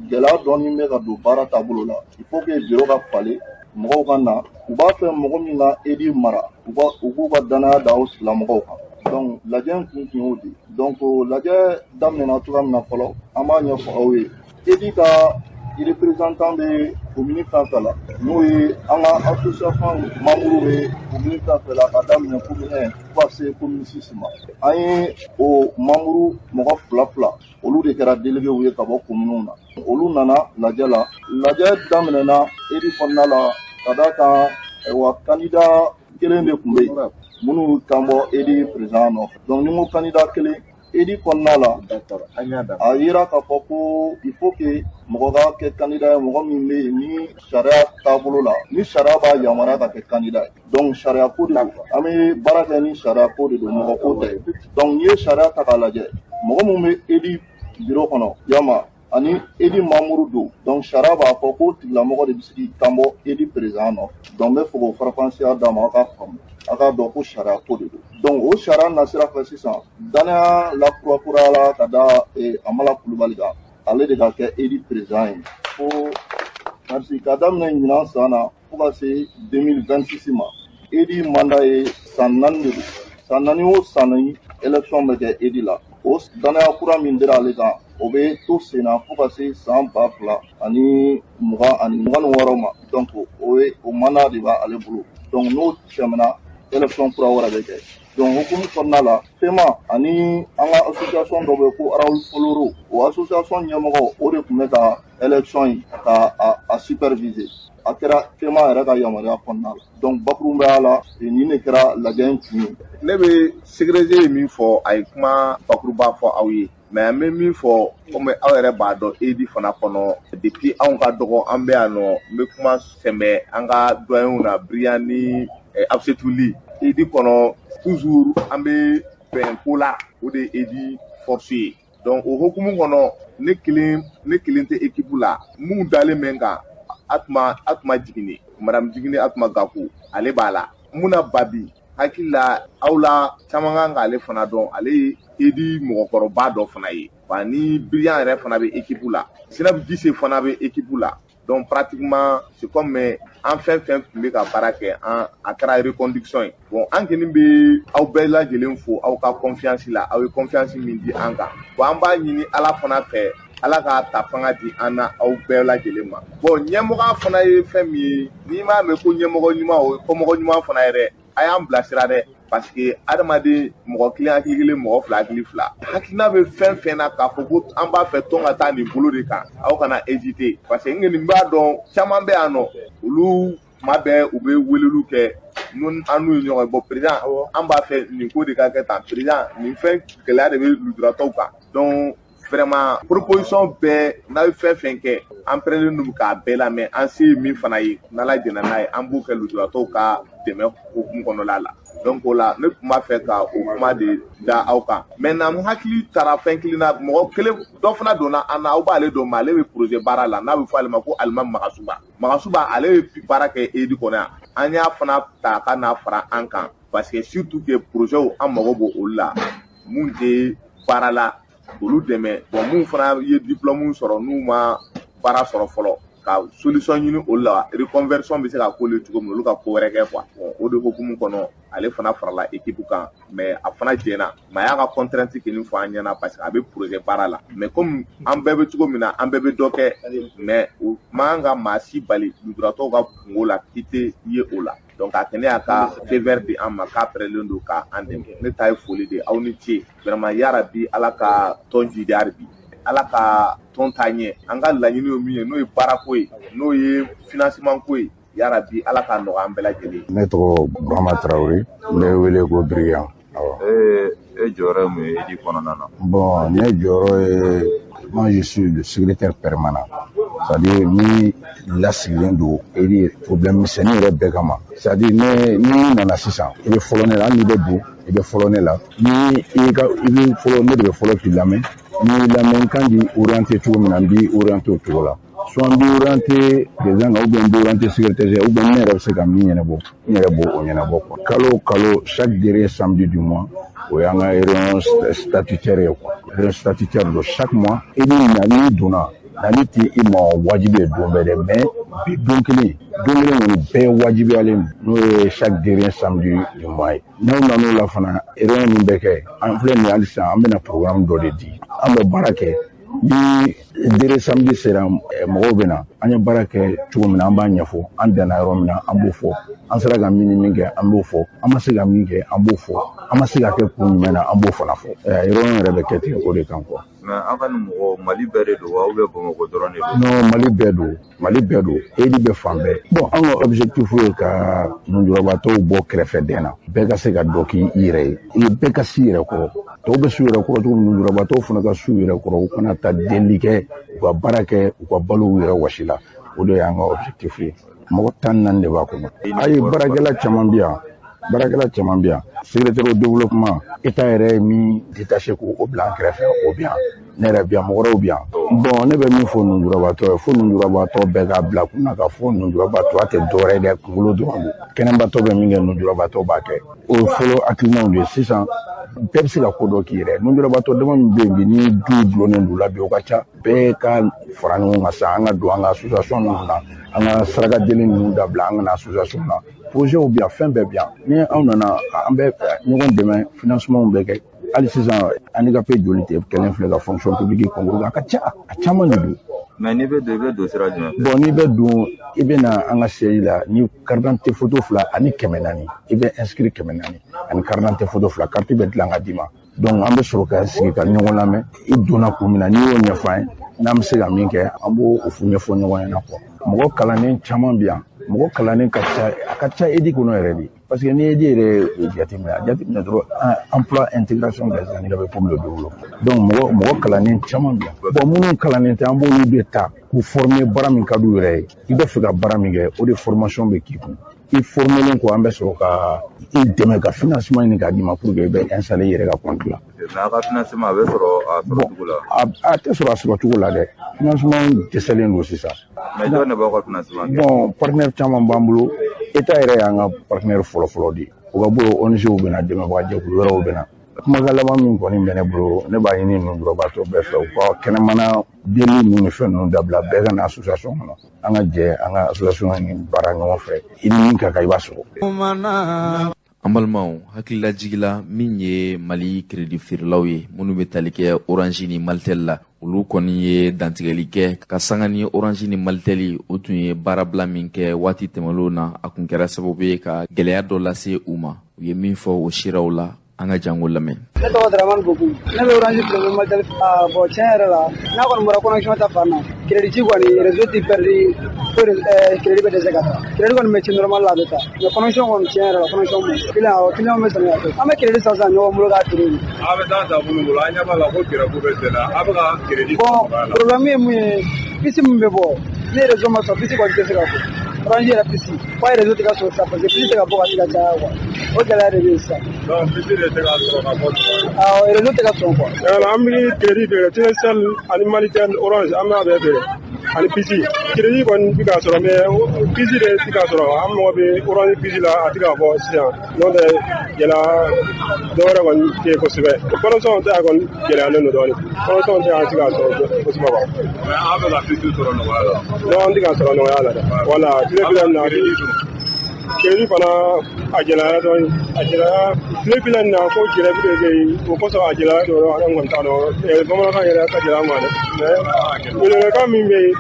gɛlɛya dɔɔni bɛ ka don baara taabolo la. Il faut que bureau ka falen, mɔgɔw ka na. U b'a fɛ mɔgɔ min ka EDI mara, u k'u ka danaya da o tigilamɔgɔw kan. Donc lajɛ kun tun y'o de. Donc lajɛ daminɛna cogoya min na fɔlɔ, an b'a ɲɛfɔ aw ye. EDI ka représentant bɛ commune fɛn fɛn la, n'o ye an ka association membre bɛ commune fɛn fɛn la, ka daminɛ commune 1 fo ka se commune 6 ma, an ye o membre mɔgɔ fila fila, olu de kɛra délégués ye ka bɔ commune na. Olu nana lajɛ la. Lajɛ daminɛna EDI kɔnɔna la, ka d'a kan ayiwa, candidat kelen de tun bɛ yen minnu kan bɔ EDI président nɔfɛ. Donc ni n ko candidat kelen, EDI kɔnɔna la, a yira k'a fɔ ko il faut que mɔgɔ ka kɛ candidat ye, mɔgɔ min bɛ yen ni sariya taabolo la, ni sariya b'a yamaruya ka kɛ candidat ye. Donc sariya ko de don, an bɛ baara kɛ ni sariya ko de don, mɔgɔ ko tɛ. Donc n'i ye sariya ta k'a lajɛ, mɔgɔ min bɛ EDI bureau kɔnɔ yama Ani EDI membre don. Donc sariya b'a fɔ ko tigilamɔgɔ de bɛ se k'i kan bɔ EDI président nɔfɛ. Donc n bɛ fɛ k'o faranfasiya d'a ma, aw k'a faamu, aw k'a dɔn ko sariya ko de don. Donc o sariya nasira fɛ sisan, danaya lakurakurayala ka da Amala Kulubali kan, ale de ka kɛ EDI président ye fo merci ka daminɛ ɲinan san na fo ka se 2026 ma. EDI mandat ye san 4 de don. San 4 o san 4, élection bɛ kɛ EDI la. O danaya kura min dira ale kan, o bɛ to sen na fo ka se san 2026 ma. Donc o ye o mandat de b'ale bolo. Donc n'o tɛmɛna, élection kura wɛrɛ bɛ kɛ. Donc hukumu kɔnɔna la, FEMA ani an ka association dɔ bɛ ko Raoul Foloro, o association ɲɛmɔgɔ, o de tun bɛ ka élection in ka a superviser. A kɛra FEMA yɛrɛ ka yamaruya kɔnɔna la. Donc bakurunbaya la, nin de kɛra lajɛ in kun ye. Ne bɛ secrétaire ye min fɔ, a ye kuma bakuruba fɔ aw ye, mais an bɛ min fɔ, komi aw yɛrɛ b'a dɔn, EDI fana kɔnɔ depuis anw ka dɔgɔ an bɛ yan nɔ. N bɛ kuma sɛmɛ an ka doyenw na, Brian ni Absetuli. EDI kɔnɔ toujours an bɛ bɛn ko la, o de ye EDI force ye. Donc o hukumu kɔnɔ, ne kelen tɛ équipe la. Mun dalen bɛ n kan, Atuma Jigini, madame Jigini Atuma Gaku, ale b'a la. Muna Babi, hakili la aw la caman kan k'ale fana dɔn, ale ye EDI mɔgɔkɔrɔba dɔ fana ye. Wa ni Brian yɛrɛ fana bɛ équipe la, Sinabu Gise fana bɛ équipe la. Donc pratiquement c'est comme an fɛn fɛn tun bɛ ka baara kɛ, an a kɛra reconduction ye. Bon, an kɔni bɛ aw bɛɛ lajɛlen fo aw ka confiance la, aw ye confiance min di an kan. Bon, an b'a ɲini Ala fana fɛ, Ala k'a ta fanga di an na aw bɛɛ lajɛlen ma. Bon, ɲɛmɔgɔ fana ye fɛn min ye, n'i m'a mɛn ko ɲɛmɔgɔ ɲuman, o ye kɔmɔgɔ ɲuman fana ye dɛ. A y'an bilasira dɛ, parce que adamaden mɔgɔ kelen hakili kelen, mɔgɔ fila hakili fila. Hakilina bɛ fɛn fɛn na k'a fɔ ko an b'a fɛ tɔn ka taa nin bolo de kan, aw kana hésiter, parce que n kɔni b'a dɔn caman bɛ yan nɔ, olu tuma bɛɛ u bɛ weleliw kɛ an n'u ye ɲɔgɔn ye. Bon président, an b'a fɛ nin ko de ka kɛ tan, président nin fɛn gɛlɛya de bɛ lujuratɔw kan. Donc vraiment proposition bɛɛ n'a ye fɛn fɛn kɛ, an pɛrɛnnen don k'a bɛɛ lamɛn. An se ye min fana ye, n'Ala jɛnna n'a ye, an b'o kɛ lujuratɔw ka dɛmɛ hukumu kɔnɔna la. Donc o la ne tun b'a fɛ ka o kuma de da aw kan. Maintenant n hakili taara fɛn kelen na, mɔgɔ kelen dɔ fana donna an na, aw b'ale dɔn, mais ale bɛ projet baara la, n'a bɛ fɔ ale ma ko Alimami Magasuba. Magasuba, ale bɛ baara kɛ EDI kɔnɔ yan. An y'a fana ta ka n'a fara an kan, parce que surtout que projet an mago b'o olu la, mun tɛ baara la olu dɛmɛ. Bon, mun fana ye diplôme sɔrɔ n'u ma baara sɔrɔ fɔlɔ, ka solution ɲini olu la, reconversion bɛ se ka k'olu ye cogo min, olu ka ko wɛrɛ kɛ quoi. Bon, o de hukumu kɔnɔ, ale fana farala équipe kan, mais a fana jɛnna, mais a y'a ka contrainte kelen fɔ an ɲɛna, parce que a bɛ projet baara la. Mais comme an bɛɛ bɛ cogo min na, an bɛɛ bɛ dɔ kɛ, mais o man ka maa si bali lujuratɔw ka kungo la k'i tɛ ye o la. Donc a kɛnɛ y'a ka feu vert di an ma k'a pɛrɛlen don k'an dɛmɛ. Ne ta ye foli de ye, aw ni ce vraiment. Yarabi Ala ka tɔn jidi hali bi, Ala ka tɔn taa ɲɛ. An ka laɲini ye min ye, n'o ye baarako ye, n'o ye financement ko ye, yarabi Ala k'a nɔgɔya an bɛɛ lajɛlen. Ne tɔgɔ Burama Tarawele, n bɛ wele ko Brian. E jɔyɔrɔ ye mun ye EDI kɔnɔna na? Bon, ne jɔyɔrɔ ye, moi je suis le secrétaire permanent, c'est-à-dire ni lasigilen don EDI problème misɛnnin yɛrɛ bɛɛ kama. C'est-à-dire ne ni nana sisan, i bɛ fɔlɔ ne la, hali n'i bɛ don, i bɛ fɔlɔ ne la. Ni i ka i bɛ fɔlɔ, ne de bɛ fɔlɔ k'i lamɛn. N'i y'i lamɛn, n kan k'i orienter cogo min na, n b'i orienter o cogo la. Soit n b'i orienter président kan, ou bien n b'i orienter secrétaire, ou bien ne yɛrɛ bɛ se ka min ɲɛnabɔ, n yɛrɛ b'o o ɲɛnabɔ quoi. Kalo o kalo, chaque dernier samedi du mois, o y'an ka réunion statutaire ye quoi. Réunion statutaire don chaque mois. I bɛ na, n'i donna, nali tɛ i ma wajibi ye don bɛɛ dɛ, mais bi don kelen, don kelen kɔni bɛɛ wajibiyalen don, n'o ye chaque dernier samedi du mois ye. N'aw nan'o la fana, réunion min bɛ kɛ, an filɛ nin ye hali sisan, an bɛna programme dɔ de di. An bɛ baara kɛ ni dernier samedi sera, mɔgɔw bɛ na, an ye baara kɛ cogo min na, an b'a ɲɛfɔ, an danna yɔrɔ min na, an b'o fɔ, an sera ka min ni min kɛ, an b'o fɔ, an ma se ka min kɛ, an b'o fɔ, an ma se ka kɛ kun jumɛn na, an b'o fana fɔ. Réunion yɛrɛ bɛ kɛ ten o de kan quoi. Mais aw ka nin mɔgɔ, Mali bɛɛ de don wa, ou bien Bamakɔ dɔrɔn de don? Non, Mali bɛɛ don, Mali bɛɛ don, EDI bɛ fan bɛɛ. Bon, an ka objectif ye ka nujurabatɔw bɔ kɛrɛfɛdɛn na, bɛɛ ka se ka dɔ k'i yɛrɛ ye, bɛɛ ka s'i yɛrɛ kɔrɔ. Tɔw bɛ s'u yɛrɛ kɔrɔ cogo min, nujurabatɔw fana ka s'u yɛrɛ kɔrɔ, u kana taa delili kɛ, u ka baara kɛ, u ka balo u yɛrɛ wasi la. O de y'an ka objectif ye. Mɔgɔ 14 de b'a kɔnɔ. Ayi, baarakɛla caman bɛ yan. Baarakɛla caman bɛ yan. Secrétaire au développement, État yɛrɛ ye min détaché k'o bila an kɛrɛfɛ, o bɛ yan. Ne yɛrɛ bɛ yan, mɔgɔ wɛrɛw bɛ yan. Bon, ne bɛ min fɔ nujurabatɔ ye, fo nujurabatɔ bɛɛ k'a bila kunna k'a fɔ nujurabatɔ tɛ dɔwɛrɛ ye dɛ, kunkolo dɔrɔn don. Kɛnɛbatɔ bɛ min kɛ, nujurabatɔ b'a kɛ. O ye fɔlɔ hakilinaw de ye. Sisan bɛɛ bɛ se ka ko dɔ k'i yɛrɛ. Nujurabatɔ dama min bɛ yen bi, ni du dulonnen don la bi, o ka ca. Bɛɛ ka fara ɲɔgɔn kan sa, an ka don an ka association ninnu na, an ka saraka deli ninnu dabila, an ka na association na. Projet bɛ yan, fɛn bɛɛ bɛ yan. Ni anw nana, an bɛ ɲɔgɔn dɛmɛ, financement bɛ kɛ. Hali sisan handicapé joli tɛ kɛlen filɛ ka fonction publique concours, a ka ca, a caman de don. Mais n'i bɛ don, i bɛ don sira jumɛn fɛ? Bon, n'i bɛ don, i bɛ na an ka siège la ni carte d'identité photo 2 ani 400. I bɛ inscrit 400 ani carte d'identité photo 2, carte bɛ dilan ka d'i ma. Donc an bɛ sɔrɔ ka sigi ka ɲɔgɔn lamɛn. I donna kun min na, n'i y'o ɲɛfɔ an ye, n'an bɛ se ka min kɛ, an b'o ɲɛfɔ ɲɔgɔn ɲɛna quoi. Mɔgɔ kalannen caman bɛ yan, mɔgɔ kalannen ka ca, a ka ca EDI kɔnɔ yɛrɛ de. Parce que n'i ye EDI yɛrɛ jateminɛ, a jateminɛ dɔrɔn, emploi intégration des handicapés pour le développement. Donc mɔgɔ kalannen caman bɛ yan. Bon, minnu kalannen tɛ, an b'olu de ta k'u former baara min ka d'u yɛrɛ ye. I bɛ fɛ ka baara min kɛ, o de formation bɛ k'i kun. I formelen kɔ, an bɛ sɔrɔ ka i dɛmɛ ka financement ɲini k'a d'i ma pour que i bɛ installer i yɛrɛ ka compte la. Mais a ka financement, a bɛ sɔrɔ a sɔrɔ cogo la? A tɛ sɔrɔ a sɔrɔ cogo la dɛ. Financement dɛsɛlen don sisan. Mais jɔn de b'aw ka financement kɛ? Bon, partenaire caman b'an bolo. État yɛrɛ y'an ka partenaire fɔlɔ-fɔlɔ de ye. O ka bɔ yen, ONG bɛ na, dɛmɛbaga jɛkulu wɛrɛw bɛ na. Kumakan laban min kɔni bɛ ne bolo, ne b'a ɲini nujurabatɔ bɛɛ fɛ, u ka kɛnɛmana deli ninnu ni fɛn ninnu dabila, bɛɛ ka na association kɔnɔ. An ka jɛ an ka association in baara ɲɔgɔn fɛ. I ni min ka kan, i b'a sɔrɔ. An balimaw, hakililajigila min ye Mali crédit feerelaw ye minnu bɛ tali kɛ Orange ni Malitel la, olu kɔni ye dantigɛli kɛ ka sanga ni Orange ni Malitel o tun ye baarabila min kɛ waati tɛmɛnlenw na, a kun kɛra sababu ye ka gɛlɛya dɔ lase u ma. U ye min fɔ o siraw la, an ka jango lamɛn. Ne tɔgɔ Dramane Boku, ne bɛ Orange feere, Malitel. Bon, tiɲɛ yɛrɛ la, n'a kɔni bɔra connexion ta fan na, crédit ci kɔni, réseau tɛ perdu fo, crédit bɛ dɛsɛ ka taa. Crédit kɔni bɛ ci normal la, a bɛ taa, mais connexion kɔni, tiɲɛ yɛrɛ la, connexion man ɲi. Client, awɔ, client bɛ sɛgɛn ka kɛ. An bɛ crédit san sisan ɲɔgɔn bolo k'a feere. A bɛ taa san minnu bolo, an ɲɛ b'a la ko grève bɛ sen na, a bɛ ka crédit. Bon, problème ye mun ye? Puce min bɛ bɔ, ni réseau ma sɔn, puce kɔni tɛ se ka bɔ. Orange yɛrɛ puce f'a réseau tɛ ka sɔrɔ sisan, parce que puce tɛ ka bɔ ka se ka caya quoi. O gɛlɛya de bɛ yen sisan. Donc puce de tɛ ka sɔrɔ ka bɔ. Awɔ, réseau tɛ ka sɔn quoi. Yala an bɛ crédit feere, Telecel ani Malitel, Orange, an b'a bɛɛ feere ani puce. Crédit kɔni bɛ ka sɔrɔ, mais puce de tɛ ka sɔrɔ. An mago bɛ Orange puce la, a tɛ ka bɔ sisan. N'o tɛ, gɛlɛya dɔ wɛrɛ kɔni tɛ yen kosɛbɛ. Connexion tɛ, a kɔni gɛlɛyalen don dɔɔnin. Connexion tɛ, an tɛ ka sɔrɔ kosɛbɛ quoi. Mais aw bɛ ka puce sɔrɔ nɔgɔya la? Non, an tɛ ka sɔrɔ nɔgɔya la dɛ. Voilà, tile 40 na, crédit fana a gɛlɛyara dɔɔnin, a gɛlɛyara tile 40 na ko grève de bɛ yen, o kosɔn a gɛlɛyara dɔɔnin. An kɔni t'a dɔn, bamanankan yɛrɛ ka gɛlɛn an ma dɛ. Mais welewelekan min bɛ yen,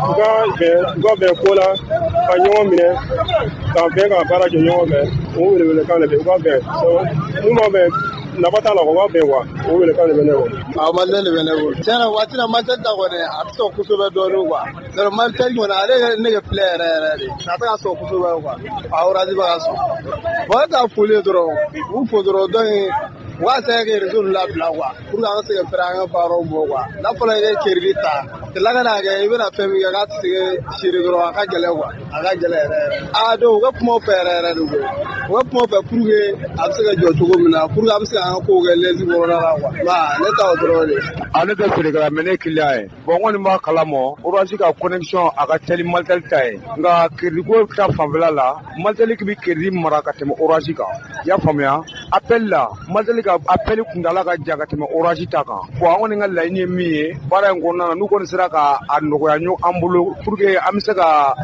u ka bɛn ko la, ka ɲɔgɔn minɛ, ka bɛn ka baara kɛ ɲɔgɔn fɛ, o welewelekan de bɛ yen. U ka bɛn, mun ma bɛn, nafa t'a la, u ka bɛn quoi, o welewelekan de bɛ ne bolo. Awɔ, Malitel de bɛ ne bolo. Tiɲɛ na, waati la Malitel ta kɔni, a tɛ sɔn kosɛbɛ dɔɔnin quoi. Sinon Malitel kɔni, ale ye ne kɛ filɛ yɛrɛ yɛrɛ de. A tɛ ka sɔn kosɛbɛ quoi. A Orange bɛ ka sɔn. Bon, ne ta foli ye dɔrɔn, u fo dɔrɔn, donc u ka se ka réseau ninnu labila quoi, pour que an ka se ka fɛrɛ an ka baaraw bɔ quoi. N'a fɔra i ka crédit ta, tila ka n'a kɛ i bɛna fɛn min kɛ k'a tɛ se ka seere dɔrɔn, a ka gɛlɛn quoi, a ka gɛlɛn yɛrɛ yɛrɛ. A donc u ka kuma u fɛ yɛrɛ yɛrɛ de koyi. U ka kuma u fɛ pour que a bɛ se ka jɔ cogo min na, pour que a bɛ se k'an ka kow kɛ l'aise kɔnɔna la quoi. Ne ta o dɔrɔn de. A ne tɛ feerekɛla, mais ne ye client ye. Bon, n kɔni b'a kalama, Orange ka connexion a ka teli Malitel ta ye, nka crédit ko ta fanfɛla la, Malitel bɛ crédit mara ka tɛmɛ Orange kan. I y'a faamuya? Appel la, Malitel ka appel kuntala ka jan ka tɛmɛ Orange ta kan. Bon, an kɔni ka laɲini ye min ye baara in kɔnɔna na, n'u kɔni sera ka a nɔgɔya an bolo pour que an bɛ se ka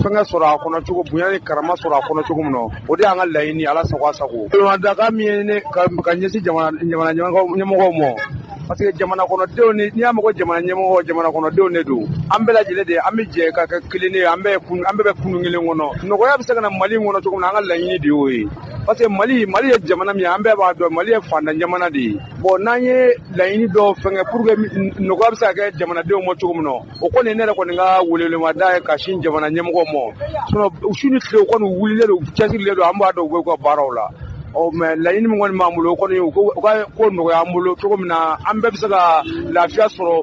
fɛnkɛ sɔrɔ a kɔnɔ cogo, bonya ni karama sɔrɔ a kɔnɔ cogo min na, o de y'an ka laɲini. Ala sago a sago. Daga min ye ne ka ɲɛsin jamana ɲɛmɔgɔw ma, parce que jamana kɔnɔdenw, ni n'i y'a mɛn ko jamana ɲɛmɔgɔ, jamana kɔnɔdenw de don. An bɛɛ lajɛlen de, an bɛ jɛ ka kɛ kelen ye, an bɛɛ bɛ kunun kelen kɔnɔ. Nɔgɔya bɛ se ka na Mali kɔnɔ cogo min na, an ka laɲini de y'o ye. Parce que Mali ye jamana min ye, an bɛɛ b'a dɔn, Mali ye fantan jamana de ye. Bon, n'an ye laɲini dɔw fɛnkɛ pour que nɔgɔya bɛ se ka kɛ jamanadenw ma cogo min na, o kɔni ne yɛrɛ kɔni ka welewelemada ye ka sin jamana ɲɛmɔgɔw ma. Sinon su ni tile, u kɔni wulilen don, cɛsirilen don, an b'a dɔn u b'u ka baaraw la. Ɔ mais laɲini min kɔni b'an bolo, o kɔni u ka ko nɔgɔya an bolo cogo min na, an bɛɛ bɛ se ka lafiya sɔrɔ,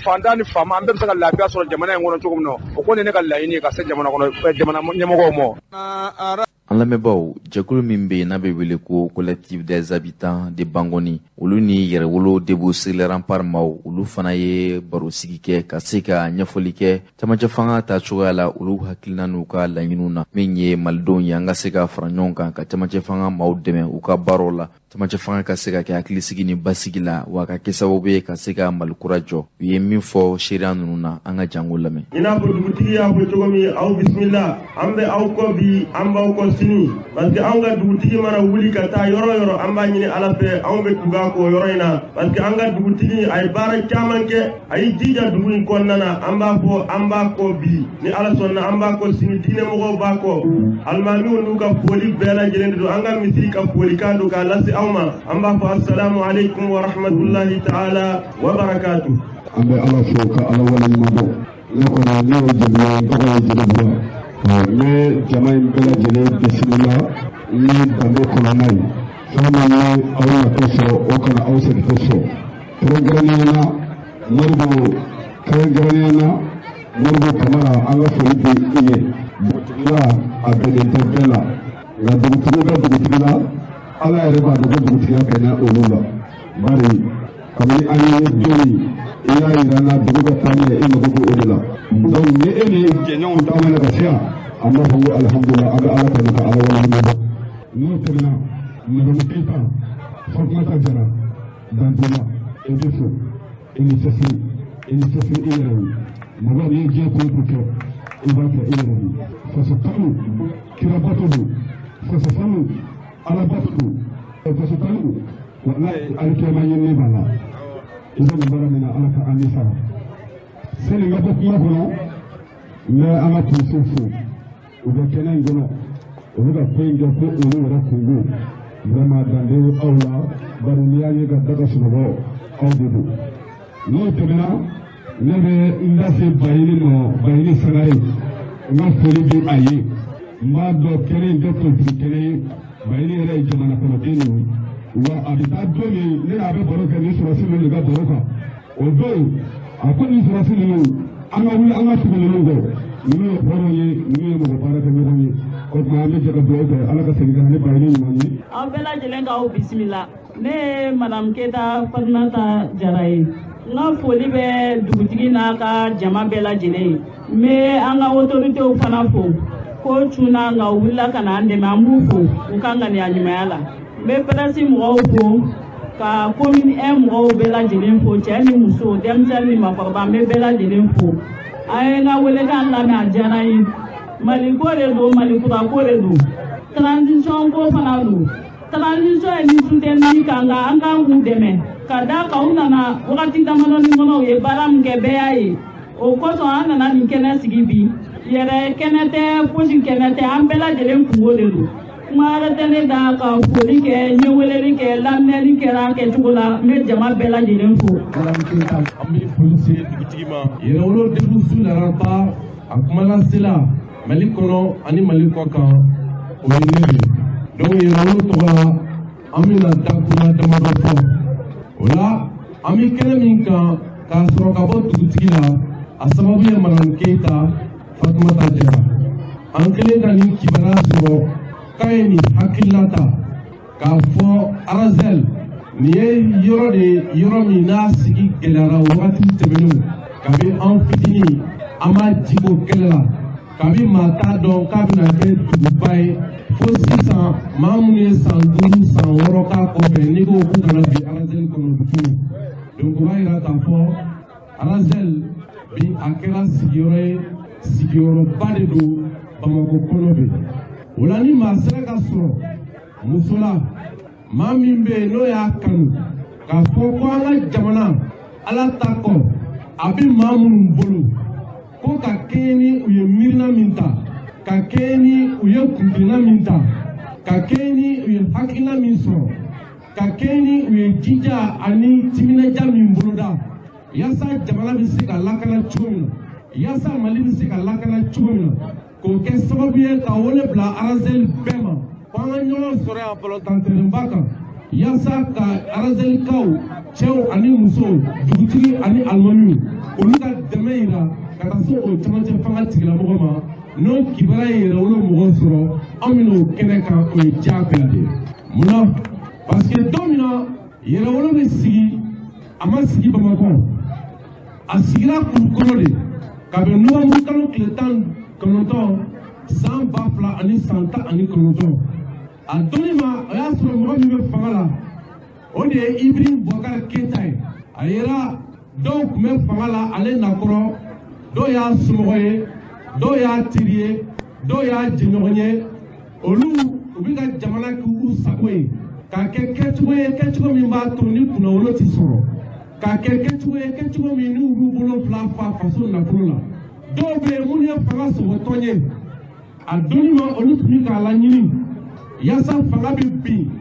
fantan ni faama, an bɛɛ bɛ se ka lafiya sɔrɔ jamana in kɔnɔ cogo min na, o kɔni ne ka laɲini ye ka se jamana kɔnɔ jamana ɲɛmɔgɔw ma. An An lamɛnbaaw, jɛkulu min bɛ yen n'a bɛ wele ko Collectif des habitants de Banconi, olu ni Yɛrɛwolo Debout sur les remparts maaw, olu fana ye barosigi kɛ ka se ka ɲɛfɔli kɛ camancɛ fanga ta cogoya la, olu hakilina n'u ka laɲiniw na. Min ye malidenw ye, an ka se ka fara ɲɔgɔn kan ka camancɛ fanga maaw dɛmɛ u ka baaraw la, camancɛ fanga ka se ka kɛ hakilisigi ni basigi la, wa ka kɛ sababu ye ka se ka Mali kura jɔ. U ye min fɔ seereya ninnu na, an ka jango lamɛn. I n'a fɔ dugutigi y'a fɔ cogo min, aw bisimila. An bɛ aw kɔ bi, an b'aw kɔ sini, parce que anw ka dugutigi mana wuli ka taa yɔrɔ o yɔrɔ, an b'a ɲini Ala fɛ anw bɛ tugu a kɔ yɔrɔ in na, parce que an ka dugutigi a ye baara caman kɛ, a y'i jija dugu in kɔnɔna na. An b'a fɔ an b'a kɔ bi, ni Ala sɔnna an b'a kɔ sini, diinɛmɔgɔw b'a kɔ, alimamiw n'u ka foli bɛɛ lajɛlen de don. An ka misiri ka folikan don k'a lase aw ma. An b'a fɔ assalamu alaikum wa rahmatullahi ta'ala wa barakatuh. An bɛ Ala fo ka Ala waleɲuman dɔn. Ne kɔni ne ye jamu ye, n tɔgɔ ye Jeli Bura. N bɛ jama in bɛɛ lajɛlen bisimila ni danbe kɔnɔna ye. Fɛn min ye aw natɔ sɔrɔ, o kana aw segintɔ sɔrɔ. Kɛrɛnkɛrɛnnenya la Modibo, kɛrɛnkɛrɛnnenya la Modibo Kamara, an ka foli bɛ i ye. Dugutigiya a bɛnnen tɛ bɛɛ la, nka dugutigi bɛ dugutigi la, Ala yɛrɛ b'a dɔn ko dugutigiya bɛnna olu la. Bari kabini an ye don min, i y'a yira n na dugu ka taa ɲɛ, e mago bɛ o de la. Donc ni e ni jɛɲɔgɔnw taamana ka se yan, an b'a fɔ ko alihamudulila, an bɛ Ala tanu ka Ala waleɲuman dɔn. N'o tɛmɛna, Madamu Keyita, Fatumata Jara, Danjuma, e bɛ fo, i ni cɛsiri, i ni cɛsiri i yɛrɛ ye. Mɔgɔ n'i ye diɲɛ ko o ko kɛ, i b'a kɛ i yɛrɛ ye. Faso kanu, kirabato don. Faso kanu, alabato don. Faso kanu, walayi alikiyama ɲinini b'a la. I bɛ nin baara min na, Ala ka an ni sara. Sani n ka bɔ kuma kɔnɔ, n bɛ an ka polisiw fo. U bɛ kɛnɛ in kɔnɔ, u bɛ ka ko in kɛ ko olu yɛrɛ kungo. Vraiment danbe aw la, bari n'i y'a ye ka da ka sunɔgɔ, aw de don. N'o tɛmɛna, ne bɛ n da se Bayini ma, Bayini Sangare. N ka foli bɛ a ye. N b'a dɔn kɛnɛ in tɛ politiki kɛnɛ ye. Bayini yɛrɛ ye jamana kɔnɔden de ye. Wa a bɛ taa don min, ne n'a bɛ baro kɛ ni sɔrɔdasi ninnu de ka baro kan. O don, a ko ni sɔrɔdasi ninnu, an ka wuli an ka tugu ninnu kɔ. Ninnu ye hɔrɔn ye, ninnu ye mɔgɔ baara kɛ ɲɔgɔn ye. O tuma an bɛ jɛ ka dugawu kɛ, Ala ka segin ka na ni Bayini ɲuman ye. Aw bɛɛ lajɛlen k'aw bisimila. Ne ye Madame Keyita Fatumata Jara ye. N ka foli bɛ dugutigi n'a ka jama bɛɛ lajɛlen ye. N bɛ an ka autorités fana fo. Ko cunna nka u wulila ka na an dɛmɛ, an b'u fo u ka ŋaniya ɲumanya la. N bɛ presse mɔgɔw fo, ka commune 1 mɔgɔw bɛɛ lajɛlen fo, cɛ ni muso, denmisɛnnin ni maakɔrɔba, n bɛ bɛɛ lajɛlen fo. A ye n ka welekan lamɛn, a diyara n ye. Mali ko de don, Mali kura ko de don. Transition ko fana don. Transition ye ni soutenir kan, nka an kan k'u dɛmɛ. Ka d'a kan u nana wagati damadɔni kɔnɔ, u ye baara min kɛ, bɛɛ y'a ye. O kosɔn an nana nin kɛnɛ sigi bi. Yɛrɛ kɛnɛ tɛ, fosi kɛnɛ tɛ, an bɛɛ lajɛlen kungo de don. Kuma wɛrɛ tɛ ne da ka foli kɛ, n ye weleli kɛ, lamɛnni kɛra kɛcogo la, n bɛ jama bɛɛ lajɛlen fo. An bɛ foli se dugutigi ma. Yɛrɛwolo Debout sur les remparts, a kumana sela Mali kɔnɔ ani Mali kɔ kan, o ye ne de ye. Donc Yɛrɛwolo tɔgɔ la, an bɛna dakura damadɔ fɔ. O la, an bɛ kɛnɛ min kan k'a sɔrɔ ka bɔ dugutigi la, a sababu ye Madame Keyita Fatumata Jara. An kɛlen ka nin kibaruya sɔrɔ k'a ye nin hakilina ta k'a fɔ Arazɛli nin ye yɔrɔ de ye, yɔrɔ min n'a sigi gɛlɛyara wagati tɛmɛnenw, kabi an fitinin an b'a jiko kɛlɛ la, kabi maa t'a dɔn k'a bɛna kɛ duguba ye fo sisan. Maa minnu ye san 5 san 6 k'a kɔfɛ, n'i ko k'u kana bi Arazɛli kɔnɔ, u bɛ tunun. Donc o b'a yira k'a fɔ Arazɛli bi a kɛra sigiyɔrɔ ye, sigiyɔrɔba de don Bamakɔ kɔnɔ bi. O la ni maa sera ka sɔrɔ muso la, maa min bɛ yen n'o y'a kanu k'a fɔ ko an ka jamana Ala ta kɔ a bɛ maa minnu bolo, ko ka kɛɲɛ ni u ye miirina min ta, ka kɛɲɛ ni u ye kuntilenna min ta, ka kɛɲɛ ni u ye hakilina min sɔrɔ, ka kɛɲɛ ni u ye jija ani timinadiya min boloda yaasa jamana bɛ se ka lakana cogo min na, yaasa Mali bɛ se ka lakana cogo min na, k'o kɛ sababu ye ka wele bila Arazɛli bɛɛ ma ko an ka ɲɔgɔn sɔrɔ yan balontan kan, yaasa ka Arazɛlikaw cɛw ani musow, dugutigi ani alimamiw, olu ka dɛmɛ yira ka taa se o camancɛ fanga tigilamɔgɔ ma. N'o kibaruya ye Yɛrɛwolo mɔgɔw sɔrɔ, fɔ an bɛn'o kɛnɛ kan, o ye diyagoya de ye. Munna? Parce que don min na Yɛrɛwolo bɛ sigi, a ma sigi Bamakɔ, a sigira Kulukɔrɔ de kabini nowanburu kalo tile 19 san 2019. A donni ma, o y'a sɔrɔ mɔgɔ min bɛ fanga la, o de ye Ibrahim Boubacar Keïta ye. A yera dɔw tun bɛ fanga la ale nakɔrɔ, dɔw y'a somɔgɔ ye, dɔw y'a teri ye, dɔw y'a jɛɲɔgɔn ye. Olu u bɛ ka jamana k'u sago ye, k'a kɛ kɛcogo ye, kɛcogo min b'a to ni kunnawolo ti sɔrɔ, k'a kɛ kɛcogo ye, kɛcogo min n'u b'u bolo fila fa faso nafolo la. Dɔw bɛ yen minnu ye fanga sɔgɔtɔn ye, a donni ma olu tun bɛ k'a laɲini yaasa fanga bɛ bin,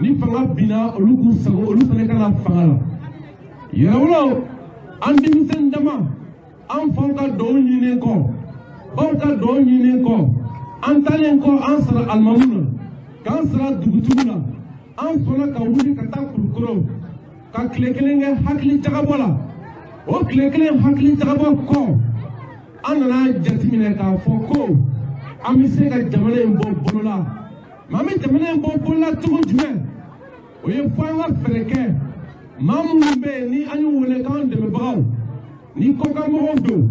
ni fanga binna olu k'u sago, olu fana ka na fanga la. Yɛrɛwolo, an denmisɛnnin dama, an faw ka duwawu ɲininen kɔ, baw ka duwawu ɲininen kɔ, an taalen kɔ an sara alimamu na, k'an sara dugutigiw la, an sɔnna ka wuli ka taa Kulukɔrɔ ka tile kelen kɛ hakili jagabɔ la. O tile kelen hakili jagabɔ kɔ, an nana jateminɛ k'a fɔ ko an bɛ se ka jamana in bɔ bolo la. Mɛ an bɛ jamana in bɔ bolo la cogo jumɛn? O ye fo an ka fɛɛrɛ kɛ. Maa minnu bɛ yen ni an y'u wele k'an dɛmɛbagaw, ni kɔkanmɔgɔw don,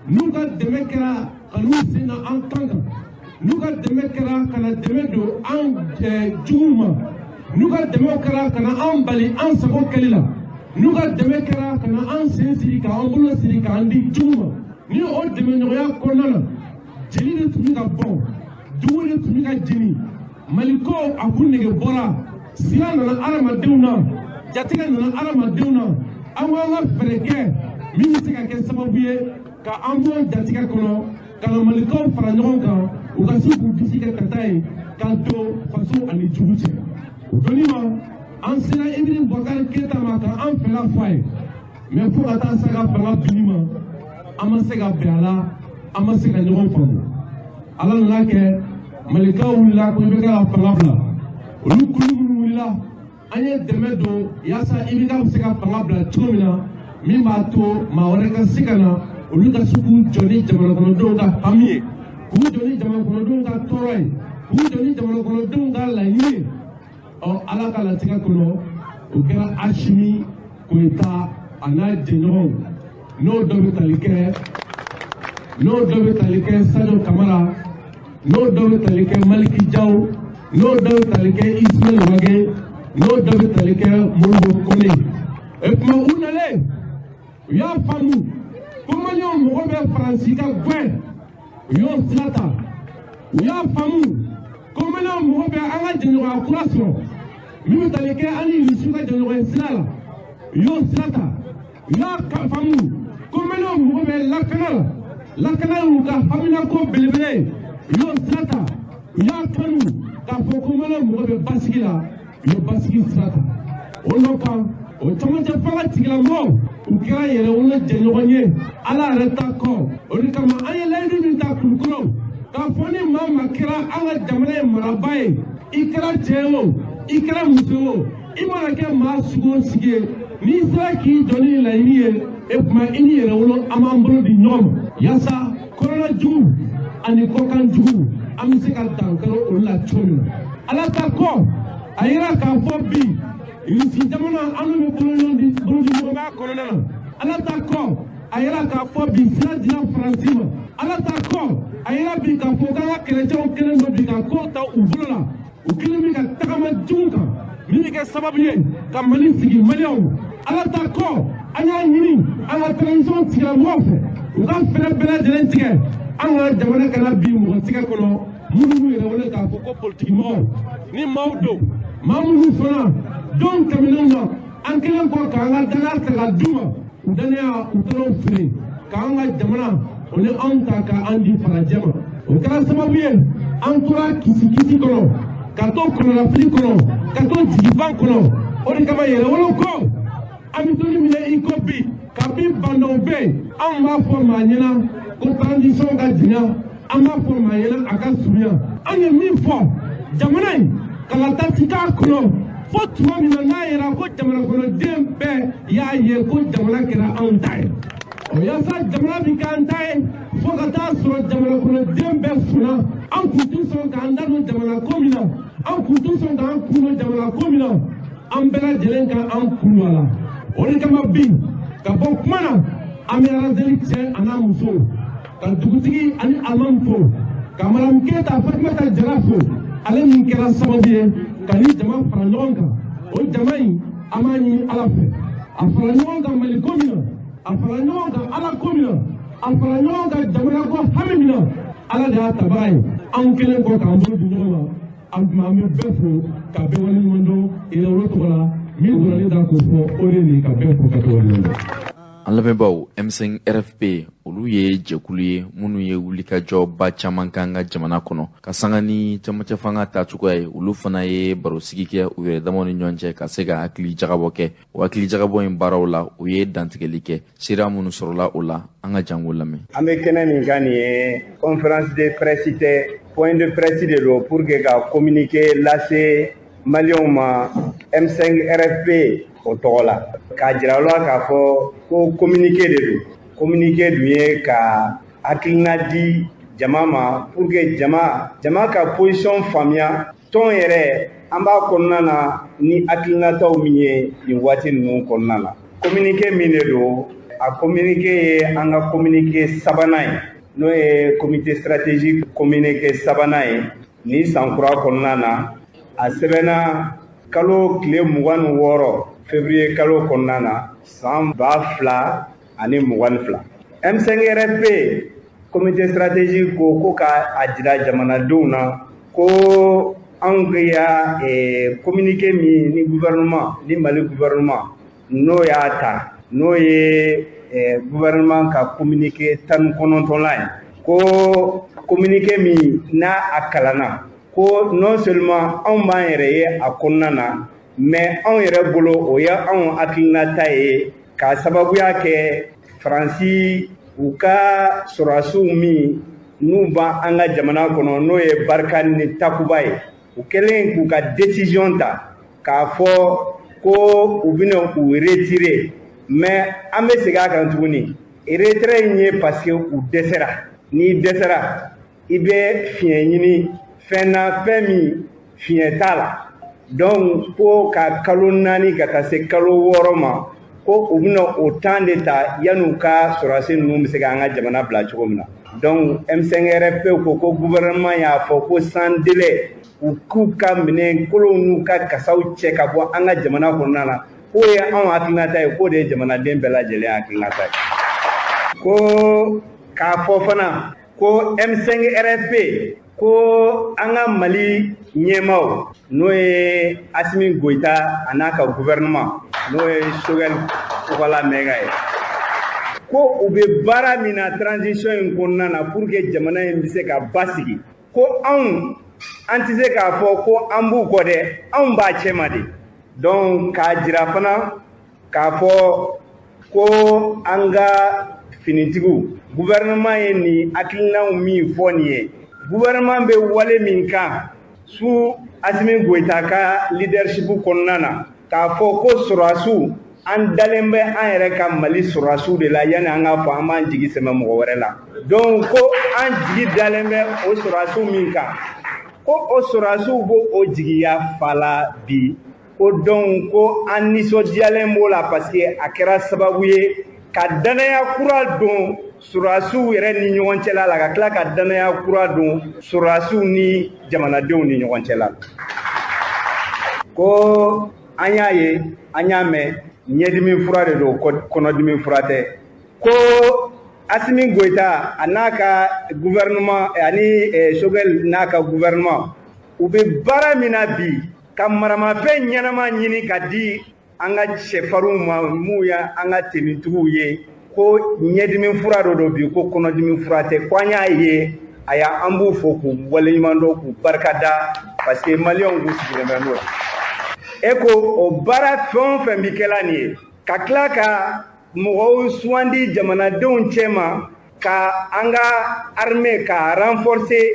n'u ka dɛmɛ kɛra ka n'u sen na an kan kan, n'u ka dɛmɛ kɛra ka na dɛmɛ don an juguw ma, n'u ka dɛmɛ kɛra ka na an bali an sago kɛli la, n'u ka dɛmɛ kɛra ka na an sen siri k'an bolo siri k'an di jugu ma, ni o dɛmɛɲɔgɔnya kɔnɔna na, jeli de tun bɛ ka bɔn, dugu de tun bɛ ka jeni, Maliko a kun nege bɔra, sira nana adamadenw na, jatigɛ nana adamadenw na. An ko an ka fɛɛrɛ kɛ min bɛ se ka kɛ sababu ye ka an bɔ jatigɛ kɔnɔ, ka na Malikaw fara ɲɔgɔn kan, u ka se k'u disi kɛ ka taa yen, ka don faso ani jugu cɛ. O donni ma, an sera Ibrahim Boubacar Keïta ma ka an fɛla fɔ a ye, mɛ fo ka taa se a ka fanga binni ma, an ma se ka bɛn a la, an ma se ka ɲɔgɔn faamu. Ala nana kɛ Malikaw wulila ko IBK ka fanga bila. Olu kulu minnu wulila, an ye dɛmɛ don yaasa IBK bɛ se ka fanga bila cogo min na, min b'a to maa wɛrɛ ka se ka na, olu ka se k'u jɔ ni jamanakɔnɔdenw ka hami ye, k'u jɔ ni jamanakɔnɔdenw ka tɔɔrɔ ye, k'u jɔ ni jamanakɔnɔdenw ka laɲini ye. Ɔ Ala ka latigɛ kɔnɔ, o kɛra Asimi Goyita a n'a jɛɲɔgɔnw, n'o dɔ bɛ tali kɛ, n'o dɔ bɛ tali kɛ Sadio Kamara, n'o dɔ bɛ tali kɛ Maliki Jaw, n'o dɔ bɛ tali kɛ Ismaël Wage, n'o dɔ bɛ tali kɛ Modibo Kone. E tuma u nalen, u y'a faamu ko Maliyɛnw mɔgɔ bɛ Faransi ka gɛn, u y'o sira ta. U y'a faamu ko Maliyɛnw mɔgɔ bɛ an ka jɛɲɔgɔnya kura sɔrɔ min bɛ tali kɛ an ni Irisiw ka jɛɲɔgɔnya sira la, u y'o sira ta. U y'a faamu ko Maliyɛnw mɔgɔ bɛ lakana la, lakana y'u ka haminako belebele ye, u y'o sira ta. U y'a kanu k'a fɔ ko Maliyɛnw mɔgɔ bɛ basigi la, u ye basigi sira ta. O nɔ kan, o camancɛ fanga tigilamɔgɔw, u kɛra Yɛrɛwolo jɛɲɔgɔn ye Ala yɛrɛ ta kɔ. O de kama an ye layidu min ta Kulukɔrɔ, k'a fɔ ni maa maa kɛra an ka jamana ye marabaa ye, i kɛra cɛ ye o, i kɛra muso ye o, i mana kɛ maa sugu o sugu ye, n'i sera k'i jɔ ni laɲini ye, e tuma i ni Yɛrɛwolo an b'an bolo di ɲɔgɔn ma yaasa kɔnɔna jugu ani kɔkan jugu an bɛ se ka dankari olu la cogo min na. Ala ta kɔ, a yira k'a fɔ bi Irisi jamana an n'u bɛ bolodiɲɔgɔnma kɔnɔna na. Ala ta kɔ, a yira k'a fɔ bi sira dira Faransi ma. Ala ta kɔ, a yira bi k'a fɔ k'an ka kɛlɛcɛw kɛlen don bi ka ko ta u bolo la, u kɛlen bɛ ka tagama jugu kan min bɛ kɛ sababu ye ka Mali sigi Maliyɛnw. Ala ta kɔ, an y'a ɲini an ka transition tigilamɔgɔw fɛ, u ka fɛɛrɛ bɛɛ lajɛlen tigɛ an ka jamana kana bin mɔgɔ tigɛ kɔnɔ minnu b'u yɛrɛ wele k'a fɔ ko politikimɔgɔw. Ni maaw don, maa minnu sɔnna don tɛmɛnenw na, an kɛlen kɔ k'an ka danaya ta ka d'u ma, u danaya u taara o feere k'an ka jamana o ni anw ta k'an di farajɛ ma. O kɛra sababu ye an tora kisi kɔnɔ, ka to kɔnɔnafili kɔnɔ, ka to jigiban kɔnɔ. O de kama Yɛrɛwolo ko an bɛ don min na i ko bi, kabi bandaw bɛ yen, anw b'a fɔ maa ɲɛna ko transition ka janya, an b'a fɔ maa ɲɛna a ka surunya. An ye min fɔ jamana in kalata ti k'a kɔnɔ fo tuma min na n'a yɛrɛ ko jamana kɔnɔden bɛɛ y'a ye ko jamana kɛra anw ta ye. Yaasa jamana bi k'an ta ye fo ka taa sɔrɔ jamana kɔnɔden bɛɛ sɔnna. An kun tɛ sɔn k'an da don jamana ko min na, an kun tɛ sɔn k'an kun don jamana ko min na, an bɛɛ lajɛlen ka an kun don a la. O de kama bi ka bɔ kuma na, an bɛ Aladeli cɛ a n'a muso, ka dugutigi ani alimami fo, ka Madamu Keyita Fatumata Jara fo, ale min kɛra sababu ye ka ni jama fara ɲɔgɔn kan. O jama in, an b'a ɲini Ala fɛ, a fara ɲɔgɔn kan Mali ko min na, a fara ɲɔgɔn kan Ala ko min na, a fara ɲɔgɔn kan jamana ko hami min na, Ala de y'a tabaga ye. Anw kɛlen kɔ k'an bolo di ɲɔgɔn ma, an bɛ bɛɛ fo ka bɛɛ waleɲuman dɔn Yɛrɛwolo tɔgɔ la. Min donna ne da k'o fɔ, o de ye nin, ka bɛɛ fo ka bɛɛ waleɲuman dɔn. An lamɛnbaaw, M5 RFP, olu ye jɛkulu ye minnu ye wulikajɔba caman k'an ka jamana kɔnɔ ka sanga ni camancɛ fanga taacogoya ye. Olu fana ye barosigi kɛ u yɛrɛ damaw ni ɲɔgɔn cɛ ka se ka hakili jagabɔ kɛ. O hakili jagabɔ in baaraw la, u ye dantigɛli kɛ. Seereya minnu sɔrɔla o la, an ka jango lamɛn. An bɛ kɛnɛ min kan nin ye, conférence de presse tɛ, point de presse de don pour que ka communiqué lase maliyɛnw ma M5 RFP o tɔgɔ la, k'a jira aw la k'a fɔ ko communiqué de don. Communiqué dun ye ka hakilina di jama ma pour que jama ka position faamuya. Tɔn yɛrɛ, an b'a kɔnɔna na ni hakilinataw min ye nin waati ninnu kɔnɔna na. Communiqué min de don, a communiqué ye an ka communiqué sabanan ye, n'o ye comité stratégique communiqué sabanan ye nin san kura kɔnɔna na. A sɛbɛnna kalo tile 26 février kalo kɔnɔna na san 2022. M5 RFP comité stratégique ko ka a jira jamanadenw na ko anw ya communiqué min ni gouvernement ni Mali gouvernement n'o y'a ta, n'o ye gouvernement ka communiqué 19nan ye, ko communiqué min n'a a kalanna, ko non seulement anw b'an yɛrɛ ye a kɔnɔna na, mais anw yɛrɛ bolo o ye anw hakilinata ye, k'a sababuya kɛ Faransi u ka sɔrɔdasiw min n'u b'an ka jamana kɔnɔ, n'o ye Barkhane ni Takuba ye, u kɛlen k'u ka décision ta k'a fɔ ko u bɛna u retirer. Mais an bɛ segin a kan tuguni, retrait in ye parce que u dɛsɛra. N'i dɛsɛra, i bɛ fiɲɛ ɲini fɛn na, fɛn min fiɲɛ t'a la. Donc ko ka kalo 4 ka taa se kalo 6 ma, ko u bɛna o temps de ta yan'u ka sɔrɔdasi ninnu bɛ se k'an ka jamana bila cogo min na. Donc M5 RFP ko gouvernement y'a fɔ ko sans délai u k'u ka minɛn kolonw n'u ka kasaw cɛ ka bɔ an ka jamana kɔnɔna na, k'o ye anw hakilinata ye, k'o de ye jamanaden bɛɛ lajɛlen hakilinata ye. Ko k'a fɔ fana ko M5 RFP ko an ka Mali ɲɛmaaw, n'o ye Assimi Goïta a n'a ka gouvernement, n'o ye Choguel Kokalla Maïga ye, ko u bɛ baara min na transition in kɔnɔna na pour que jamana in bɛ se ka basigi, ko anw an tɛ se k'a fɔ ko an b'u kɔ dɛ, anw b'a cɛma de. Donc k'a jira fana k'a fɔ ko an ka finitigiw, gouvernement ye nin hakilinaw min fɔ nin ye, gouvernement bɛ wale min kan sous Assimi Goïta ka leadership kɔnɔna na, k'a fɔ ko sɔrɔdasiw, an dalen bɛ an yɛrɛ ka Mali sɔrɔdasiw de la yanni an k'a fɔ an b'an jigi sɛmɛ mɔgɔ wɛrɛ la. Donc ko an jigi dalen bɛ o sɔrɔdasiw min kan, ko o sɔrɔdasiw b'o o jigiya fa la bi, ko donc ko an nisɔndiyalen b'o la parce que a kɛra sababu ye ka danaya kura don sɔrɔdasiw yɛrɛ ni ɲɔgɔn cɛla la, ka tila ka danaya kura don sɔrɔdasiw ni jamanadenw ni ɲɔgɔn cɛla la. Ko an y'a ye, an y'a mɛn, ɲɛdimi fura de don, kɔnɔdimi fura tɛ. Ko Assimi Goïta a n'a ka gouvernement ani Choguel n'a ka gouvernement, u bɛ baara min na bi ka maramafɛn ɲɛnama ɲini ka di an ka cɛfarinw ma, mun ye an ka tenitigiw ye, ko ɲɛdimi fura dɔ don bi, ko kɔnɔdimi fura tɛ. Ko an y'a ye, a y'a an b'u fo k'u waleɲuman dɔn k'u barikada parce que maliyɛnw k'u sigilen bɛ n'o ye. E ko o baara fɛn o fɛn bi kɛla nin ye, ka tila ka mɔgɔw sugandi jamanadenw cɛma, ka an ka armée ka renforcer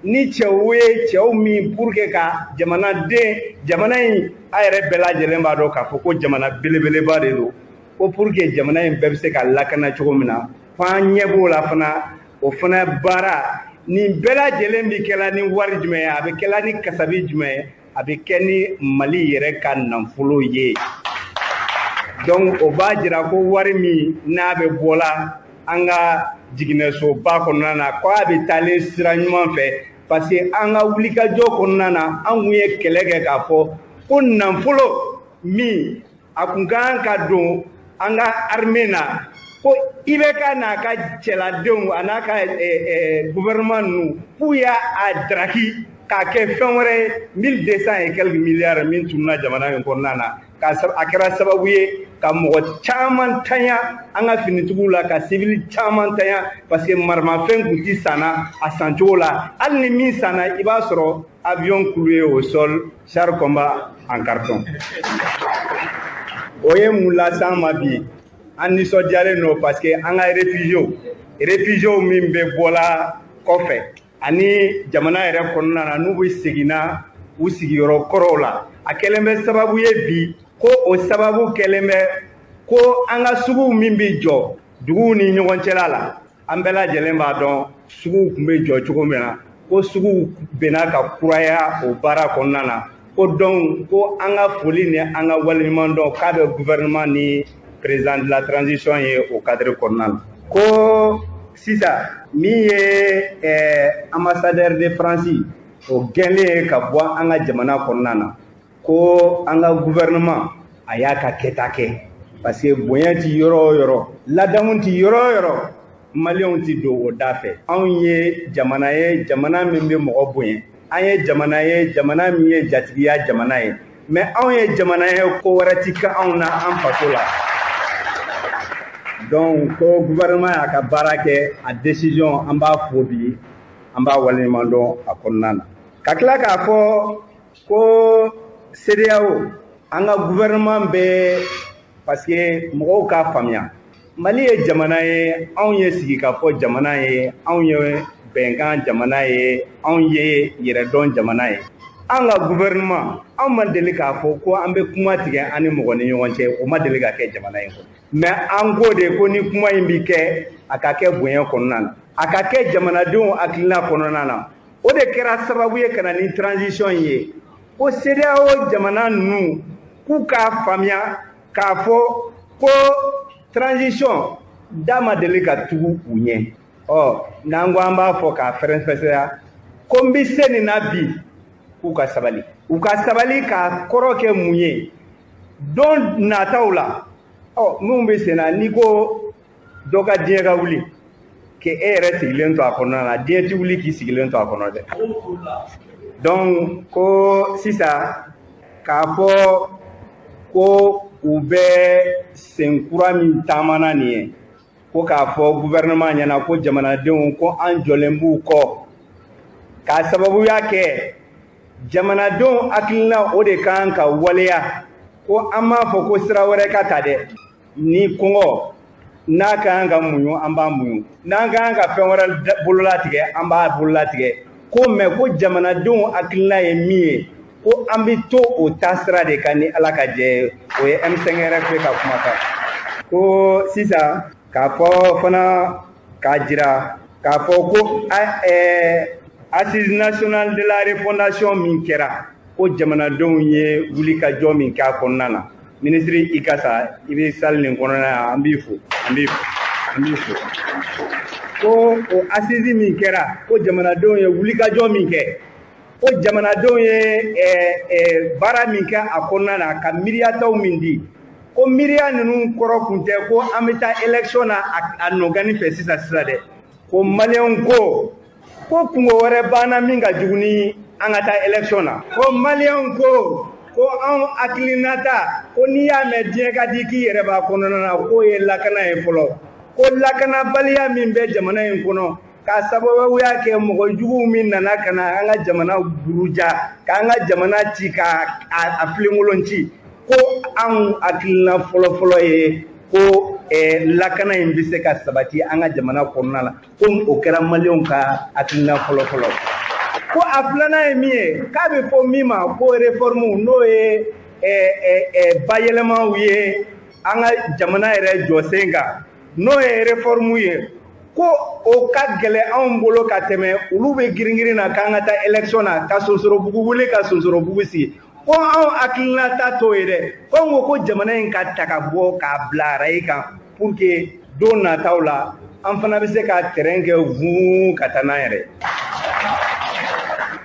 ni cɛw ye, cɛw min pour que ka jamanaden, jamana in a yɛrɛ bɛɛ lajɛlen b'a dɔn k'a fɔ ko jamana belebeleba de don. ko pour que jamana in bɛɛ bɛ se ka lakana cogo min na, fo an ɲɛ b'o la fana, o fana baara nin bɛɛ lajɛlen bɛ kɛla ni wari jumɛn ye, a bɛ kɛla ni kasabi jumɛn ye, a bɛ kɛ ni Mali yɛrɛ ka nafolo ye. Donc o b'a jira ko wari min n'a bɛ bɔla an ka jiginɛsoba kɔnɔna na, ko a bɛ taalen sira ɲuman fɛ, parce que an ka wulikajɔ kɔnɔna na, an kun ye kɛlɛ kɛ k'a fɔ ko nafolo min a kun kan ka don an ka armée na, ko IBK n'a ka cɛladenw a n'a ka gouvernement ninnu k'u y'a daraki k'a kɛ fɛn wɛrɛ ye, 1200 et quelques milliards min tununa jamana in kɔnɔna na, a kɛra sababu ye ka mɔgɔ caman tanya an ka finitigiw la, ka civil caman tanya, parce que maramafɛn kun ti sanna a sancogo la. Hali ni min sanna, i b'a sɔrɔ avion cloué au sol, char combat en carton. O ye mun las'an ma bi? An nisɔndiyalen don, parce que an ka réfugiés min bɛ bɔla kɔfɛ ani jamana yɛrɛ kɔnɔna na, n'u bɛ seginna u sigiyɔrɔ kɔrɔw la, a kɛlen bɛ sababu ye bi, ko o sababu kɛlen bɛ ko an ka suguw min bɛ jɔ duguw ni ɲɔgɔn cɛla la, an bɛɛ lajɛlen b'a dɔn suguw tun bɛ jɔ cogo min na, ko suguw bɛnna ka kuraya o baara kɔnɔna na. Ko donc ko an ka foli ni an ka waleɲuman dɔn k'a bɛ gouvernement ni président de la transition ye o cadre kɔnɔna na. Ko sisan min ye ambassadeur de France o gɛnlen ka bɔ an ka jamana kɔnɔna na, ko an ka gouvernement a y'a ka kɛta kɛ, parce que bonya ti yɔrɔ o yɔrɔ, ladamu ti yɔrɔ o yɔrɔ, maliyɛnw ti don o da fɛ. Anw ye jamana ye, jamana min bɛ mɔgɔ bonya, an ye jamana ye, jamana min ye jatigiya jamana ye, mais anw ye jamana ye ko wɛrɛ ti kɛ anw na an faso la. Donc ko gouvernement y'a ka baara kɛ, a décision an b'a fo bi, an b'a waleɲuman dɔn a kɔnɔna na. Ka tila k'a fɔ ko CEDEAO, an ka gouvernement bɛ, parce que mɔgɔw k'a faamuya, Mali ye jamana ye, anw ye sigikafɔ jamana ye, anw ye bɛnkan jamana ye, anw ye yɛrɛdɔn jamana ye. An ka gouvernement, anw ma deli k'a fɔ ko an bɛ kuma tigɛ an ni mɔgɔ ni ɲɔgɔn cɛ, o ma deli ka kɛ jamana in kɔnɔ. Mais an ko de ko ni kuma in bi kɛ, a ka kɛ bonya kɔnɔna na, a ka kɛ jamanadenw hakilina kɔnɔna na. O de kɛra sababu ye ka na ni transition ye, ko CEDEAO jamana ninnu k'u k'a faamuya k'a fɔ ko transition da ma deli ka tugu u ɲɛ. Ɔ n'an ko an b'a fɔ k'a fɛrɛfɛsɛya, ko n bɛ se nin na bi, k'u ka sabali, u ka sabali k'a kɔrɔ kɛ mun ye don nataw la. Ɔ minnu bɛ sen na, n'i ko dɔ ka diɲɛ ka wuli k'e yɛrɛ sigilen to a kɔnɔna na, diɲɛ ti wuli k'i sigilen to a kɔnɔ dɛ. Donc ko sisan k'a fɔ ko u bɛ sen kura min taamana nin ye, ko k'a fɔ gouvernement ɲɛna ko jamanadenw ko an jɔlen b'u kɔ, k'a sababuya kɛ jamanadenw hakilina o de kan ka waleya, ko an m'a fɔ ko sira wɛrɛ ka ta dɛ. Ni kɔngɔ n'a ka kan ka muɲu, an b'a muɲu, n'an ka kan ka fɛn wɛrɛ bololatigɛ, an b'a bololatigɛ, ko mais ko jamanadenw hakilina ye min ye, ko an bɛ to o taasira de kan ni Ala ka jɛ ye. O ye M5RFP ka kumakan. Ko sisan k'a fɔ fana k'a jira k'a fɔ ko assise nationale de la refondation min kɛra, ko jamanadenw ye wulikajɔ min k'a kɔnɔna na, ministre Ikasa, i bɛ salle nin kɔnɔna na, an b'i fo, an b'i fo, an b'i fo. Ko o assise min kɛra, ko jamanadenw ye wulikajɔ min kɛ, ko jamanadenw ye baara min kɛ a kɔnɔna na, ka miiriyataw min di, ko miiriya ninnu kɔrɔ kun tɛ ko an bɛ taa élection na a nɔgɔni fɛ sisan sisan dɛ. Ko maliyɛnw ko kungo wɛrɛ banna min ka jugu ni an ka taa élection na. Ko maliyɛnw ko anw hakilinata, ko n'i y'a mɛn diɲɛ ka di k'i yɛrɛ b'a kɔnɔna na, k'o ye lakana ye fɔlɔ. Ko lakanabaliya min bɛ jamana in kɔnɔ, k'a sababuya kɛ mɔgɔ juguw min nana ka na an ka jamana buruja, k'an ka jamana ci, k'a filenkolon ci, ko anw hakilina fɔlɔfɔlɔ ye ko lakana in bɛ se ka sabati an ka jamana kɔnɔna la, ko o kɛra maliyɛnw ka hakilina fɔlɔfɔlɔ. Ko a filanan ye min ye, k'a bɛ fɔ min ma ko réforme, n'o ye bayɛlɛmaw ye an ka jamana yɛrɛ jɔ sen kan, n'o ye réforme ye, ko o ka gɛlɛn anw bolo ka tɛmɛ olu bɛ girin-girin na k'an ka taa élection na ka sonsorobugu wuli ka sonsorobugu sigi. Ko anw hakilinata t'o ye dɛ, ko anw ko ko jamana in ka ta ka bɔ k'a bila rail kan pour que don nataw la an fana bɛ se ka terrain kɛ vuun ka taa n'an yɛrɛ.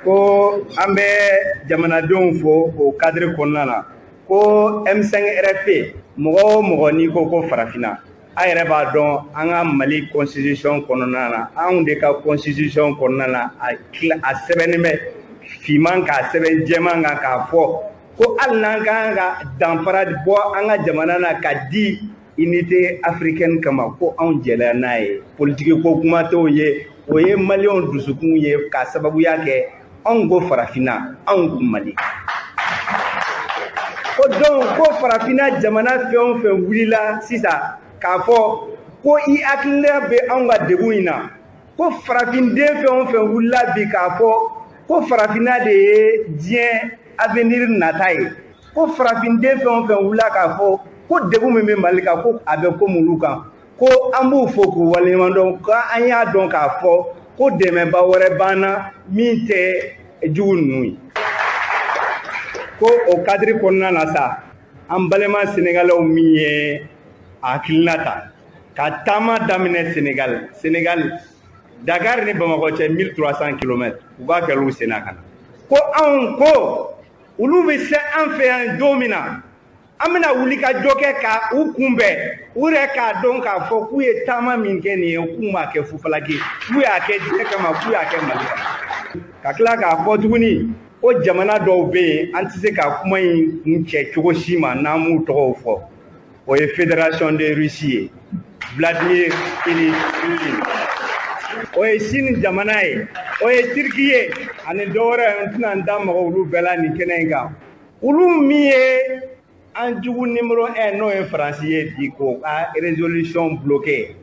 Ko an bɛ jamanadenw fo o cadre kɔnɔna na, ko M5 RFP mɔgɔ o mɔgɔ n'i ko ko farafinna, a yɛrɛ b'a dɔn an ka Mali constitution kɔnɔna na, anw de ka constitution kɔnɔna na, a sɛbɛnnen bɛ finman k'a sɛbɛn jɛman kan k'a fɔ ko hali n'an ka kan ka danfara bɔ an ka jamana na ka di unité africaine kama, ko anw jɛla n'a ye. Politiki ko kuma t'o ye, o ye maliyɛnw dusukun ye k'a sababuya kɛ anw ko farafinna, anw ko Mali. Ko donc ko farafinna jamana fɛn o fɛn wulila sisan k'a fɔ ko i hakilina bɛ anw ka degun in na, ko farafinden fɛn o fɛn wulila bi k'a fɔ ko farafinna de ye diɲɛ avenir nata ye, ko farafinden fɛn o fɛn wulila k'a fɔ ko degun min bɛ Mali kan ko a bɛ komi olu kan, ko an b'u fo k'u waleɲuman dɔn, k'an y'a dɔn k'a fɔ ko dɛmɛba wɛrɛ b'an na min tɛ jugu ninnu ye. Ko o cadre kɔnɔna na sa, an balima Sénégalais min ye a hakilina ta ka taama daminɛ Sénégal Dakar ni Bamakɔ cɛ 1300 km, u b'a kɛ olu sen na ka na. Ko anw ko olu bɛ se an fɛ yan don min na, an bɛna wuli ka jɔ kɛ ka u kunbɛn, u yɛrɛ k'a dɔn k'a fɔ k'u ye taama min kɛ nin ye, k'u m'a kɛ fufalaki, k'u y'a kɛ diɲɛ kama, k'u y'a kɛ Mali kama. Ka tila k'a fɔ tuguni ko jamana dɔw bɛ yen an tɛ se ka kuma in kuncɛ cogo si ma n'an m'u tɔgɔw fɔ. O ye Fédération de Russie ye, Vladimir Ilyich Poutine. O ye Chine jamana ye, o ye Turquie ye, ani dɔwɛrɛ n tɛna n da maga olu bɛɛ la nin kɛnɛ in kan. Olu min ye an jugu numéro 1 n'o ye Faransi ye bi k'o ka résolution bloqué,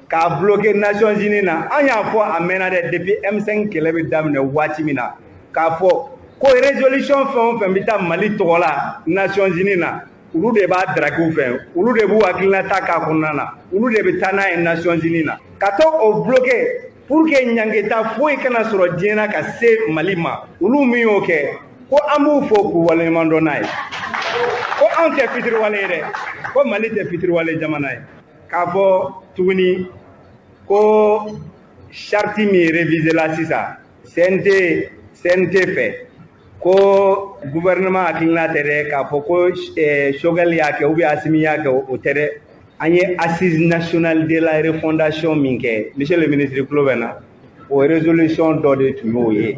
k'a bloqué Nations Unies na. An y'a fɔ a mɛnna dɛ, depuis M5 kɛlɛ bɛ daminɛ waati min na, k'a fɔ ko résolution fɛn o fɛn bɛ taa Mali tɔgɔ la Nations Unies na, olu de b'a darakiw fɛ, olu de b'u hakilinata k'a kɔnɔna na, olu de bɛ taa n'a ye Nations Unies na, ka to o bloqué pour que ɲangeta foyi kana sɔrɔ diɲɛ na ka se Mali ma. Olu min y'o kɛ, ko an b'u fo k'u waleɲuman dɔn n'a ye. Ko anw tɛ fitiriwale ye dɛ, ko Mali tɛ fitiriwale jamana ye. K'a fɔ tuguni ko charte min révisé la sisan CNT fɛ, ko gouvernement hakilina tɛ dɛ, k'a fɔ ko Choguel y'a kɛ ou bien Assimi y'a kɛ, o tɛ dɛ. An ye assise nationale de la refondation min kɛ, monsieur le ministre tulo bɛ n na, o résolution dɔ de tun y'o ye.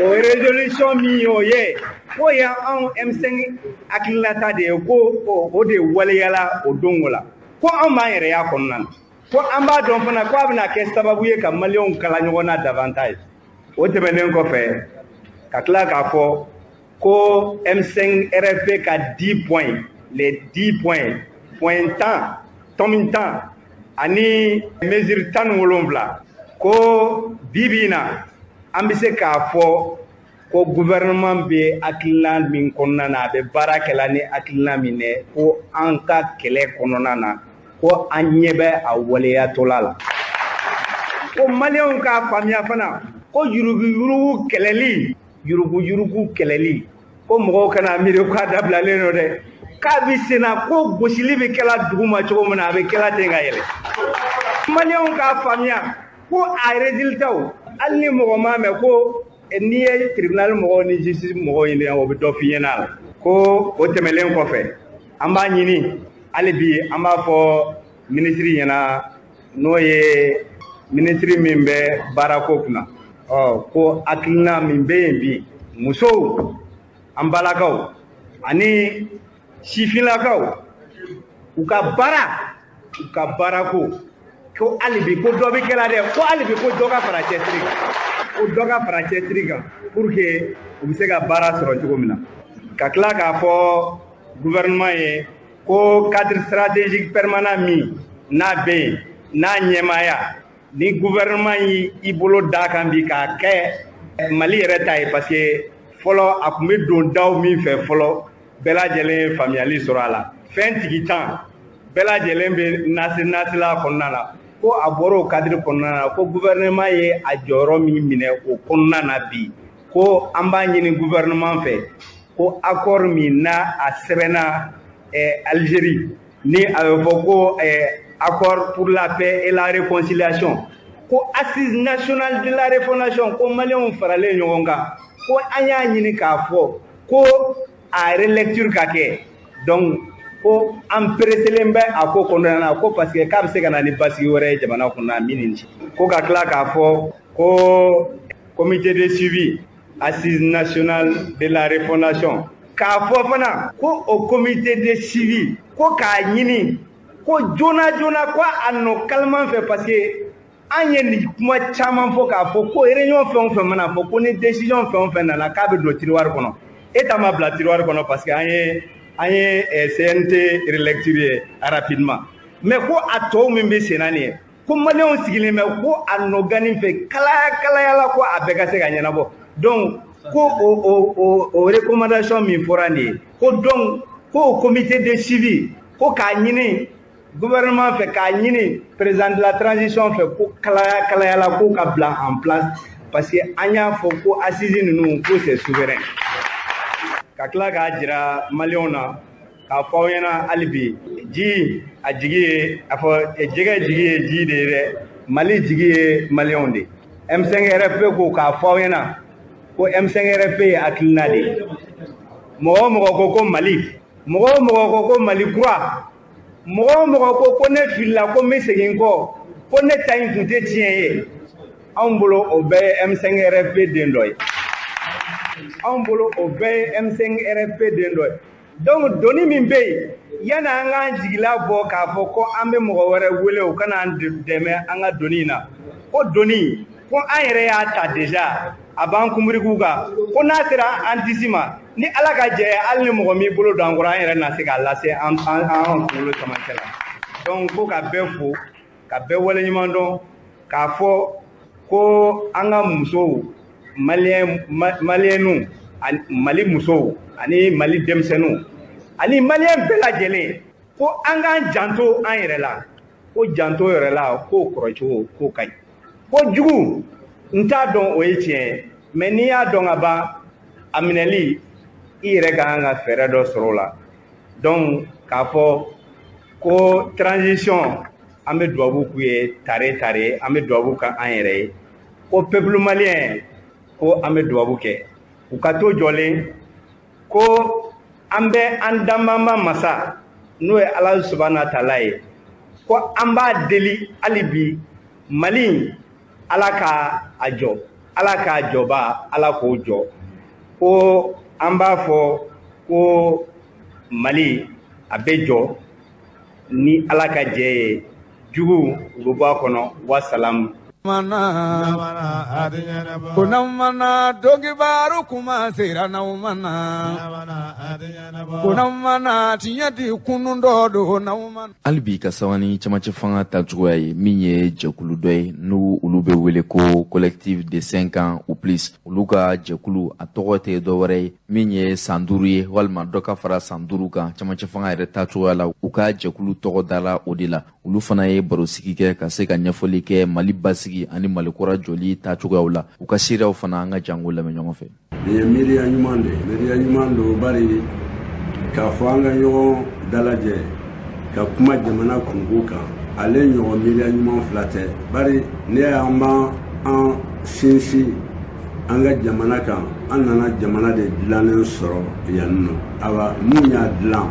O résolution min y'o ye, k'o y'anw M5 hakilinata de ye, ko o de waleyala o don o la, ko anw b'an yɛrɛ y'a kɔnɔna na, ko an b'a dɔn fana ko a bɛna kɛ sababu ye ka maliyɛnw kala ɲɔgɔn na davantage. O tɛmɛnen kɔfɛ, ka tila k'a fɔ ko M5 RFP ka 10 points, les 10 points, point 10, tɔmi 10 ani mesure 17, ko bi bi in na an bɛ se k'a fɔ ko gouvernement bɛ hakilina min kɔnɔna na, a bɛ baara kɛla ni hakilina min ye, ko an ka kɛlɛ kɔnɔna na, ko an ɲɛ bɛ a waleyatɔla la. Ko maliyɛnw k'a faamuya fana ko yuruguyurugu kɛlɛli, yuruguyurugu kɛlɛli, ko mɔgɔw kana miiri k'a dabilalen don dɛ, k'a bɛ sen na, ko gosili bɛ kɛla dugu ma cogo min na, a bɛ kɛla ten ka yɛlɛ. Maliyɛnw k'a faamuya ko a résultat, hali ni mɔgɔ m'a mɛn ko n'i ye tribunal mɔgɔw ni justice mɔgɔw ɲininka, o bɛ dɔ f'i ɲɛna a la. Ko o tɛmɛnen kɔfɛ, an b'a ɲini hali bi, an b'a fɔ minisiri ɲɛna, n'o ye minisiri min bɛ baarako kunna, ɔ ko hakilina min bɛ yen bi, musow, an balakaw ani sifinnakaw, u ka baara, u ka baarako, ko hali bi ko dɔ bɛ kɛla dɛ, ko hali bi ko dɔ ka fara cɛsiri kan, ko dɔ ka fara cɛsiri kan pour que u bɛ se ka baara sɔrɔ cogo min na. Ka tila k'a fɔ gouvernement ye ko cadre stratégique permanent min n'a bɛ yen, n'a ɲɛmaaya, ni gouvernement y'i bolo d'a kan bi k'a kɛ Mali yɛrɛ ta ye, parce que fɔlɔ a tun bɛ don daw min fɛ fɔlɔ, bɛɛ lajɛlen ye faamuyali sɔrɔ a la. fɛn tigi tan bɛɛ lajɛlen bɛ nasi nasila kɔnɔna na, ko a bɔra o cadre kɔnɔna na, ko gouvernement ye a jɔyɔrɔ min minɛ o kɔnɔna na bi, ko an b'a ɲini gouvernement fɛ ko accord min n'a a sɛbɛnna Algérie, ni a bɛ fɔ ko accord pour la paix et la réconciliation, ko assise nationale de la refondation, ko maliyɛnw faralen ɲɔgɔn kan, ko an y'a ɲini k'a fɔ ko a relecture ka kɛ. Donc ko an pereselen bɛ a ko kɔnɔna na, ko parce que k'a bɛ se ka na ni basigi wɛrɛ ye jamana kɔnɔ min ni ci. Ko ka tila k'a fɔ ko comité de suivi assise nationale de la refondation, k'a fɔ fana ko o comité de suivi ko k'a ɲini ko joona joona ko a nɔ kaliman fɛ, parce que an ye nin kuma caman fɔ k'a fɔ ko réunion fɛn o fɛn mana fɔ, ko ni décision fɛn o fɛn nana k'a bɛ don tiroir kɔnɔ. E ta ma bila tiroir kɔnɔ parce que an ye CNT relecture ye rapidement, mais ko a tɔw min bɛ sen na nin ye, ko maliyɛnw sigilen bɛ ko a nɔ gani fɛ kalaya kalaya la ko a bɛɛ ka se ka ɲɛnabɔ. Donc ko o recommandation min fɔra nin ye, ko donc ko o comité de suivi ko k'a ɲini gouvernement fɛ, k'a ɲini président de la transition fɛ, ko kalaya kalaya la ko ka bila en place, parce que an y'a fɔ ko assise ninnu ko c'est souverain. Ka tila k'a jira maliyɛnw na k'a fɔ aw ɲɛna hali bi, ji a jigi ye, a fɔ jɛgɛ jigi ye ji de ye dɛ, Mali jigi ye maliyɛnw de ye. M5 RFP ko k'a fɔ aw ɲɛna ko M5 RFP ye hakilina de ye. Mɔgɔ o mɔgɔ ko ko Mali, mɔgɔ o mɔgɔ ko ko Mali kura, mɔgɔ o mɔgɔ ko ko ne filila ko n bɛ segin kɔ, ko ne ta in tun tɛ tiɲɛ ye, anw bolo o bɛɛ ye M5 RFP den dɔ ye. Anw bolo o bɛɛ ye M5 RFP den dɔ ye. Donc doni min bɛ yen, yanni an k'an jigila bɔ k'a fɔ ko an bɛ mɔgɔ wɛrɛ wele o kana an dɛmɛ an ka doni in na, ko doni ko an yɛrɛ y'a ta déjà, a b'an kunbirikiw kan, ko n'a sera an disi ma, ni Ala ka jɛ ye, hali ni mɔgɔ m'i bolo don an kɔrɔ, an yɛrɛ na se k'a lase an kunkolo camancɛ la. Donc ko ka bɛɛ fo, ka bɛɛ waleɲuman dɔn, k'a fɔ ko an ka musow maliyɛnw, Mali musow ani Mali denmisɛnninw ani maliyɛn bɛɛ lajɛlen, ko an k'an janto an yɛrɛ la, ko janto yɛrɛ la k'o kɔrɔcogo k'o ka ɲi. Ko jugu n t'a dɔn o ye tiɲɛ ye, mais n'i y'a dɔn ka ban, a minɛli i yɛrɛ ka kan ka fɛɛrɛ dɔ sɔrɔ o la. Donc k'a fɔ ko transition, an bɛ dubabu k'u ye tare tare, an bɛ dubabu k'an yɛrɛ ye, ko peuple malien ko an bɛ dubabu kɛ u ka to jɔlen, ko an bɛ an danbanba masa n'o ye Ala subahana taala ye, ko an b'a deli hali bi Mali Ala k'a a jɔ, Ala k'a jɔba, Ala k'o jɔ, ko an b'a fɔ ko Mali a bɛ jɔ ni Ala ka jɛ ye, jugu u bɛ bɔ a kɔnɔ. Wasalamu. Ko n'aw mana dɔnkibaru kuma sera n'aw mana, ko n'aw mana tiɲɛ di kunun dɔ don n'aw mana. Hali bi ka sabani camancɛ fanga tacogoya ye min ye jɛkulu dɔ ye n'u olu bɛ wele ko collectif de 5 ans ou plus, olu ka jɛkulu a tɔgɔ tɛ dɔwɛrɛ ye min ye san 5 ye walima dɔ ka fara san 5 kan camancɛ fanga yɛrɛ tacogoya la, u ka jɛkulu tɔgɔ dara o de la. Olu fana ye barosigi kɛ ka se ka ɲɛfɔli kɛ Mali basigi ani Mali kura jɔli tacogoyaw la. U ka seereyaw fana an ka jango lamɛn ɲɔgɔn fɛ. Nin ye miiriya ɲuman de ye, miiriya ɲuman don, bari k'a fɔ an ka ɲɔgɔn dalajɛ ka kuma jamana kunko kan, ale ɲɔgɔn miiriya ɲuman fila tɛ, bari ne y'an b'an an sinsin an ka jamana kan, an nana jamana de dilannen sɔrɔ yan nɔ. Awa mun y'a dilan,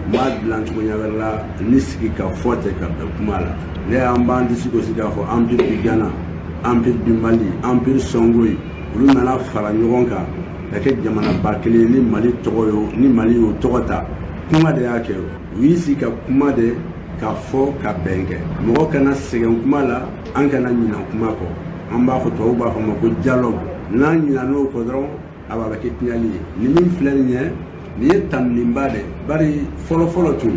n b'a dilan cogoya wɛrɛ la ni sigi ka fɔ tɛ ka bɛn kuma la. Ne y'an b'an disi gosi k'a fɔ Empire du Ghana, Empire du Mali, Empire Sɔngoyi, olu nana fara ɲɔgɔn kan ka kɛ jamanaba kelen ni Mali tɔgɔ ye, ni Mali y'o tɔgɔ ta, kuma de y'a kɛ. U y'i sigi ka kuma de ka fɔ ka bɛn kɛ. Mɔgɔ kana sɛgɛn kuma la, an kana ɲinɛ kuma kɔ. An b'a fɔ tubabuw b'a fɔ ma ko dialogue. N'an ɲinɛn'o kɔ dɔrɔn, a b'a kɛ tiɲɛli ye. Ni min filɛ nin ye, nin ye tanuninba de, bari fɔlɔfɔlɔ tun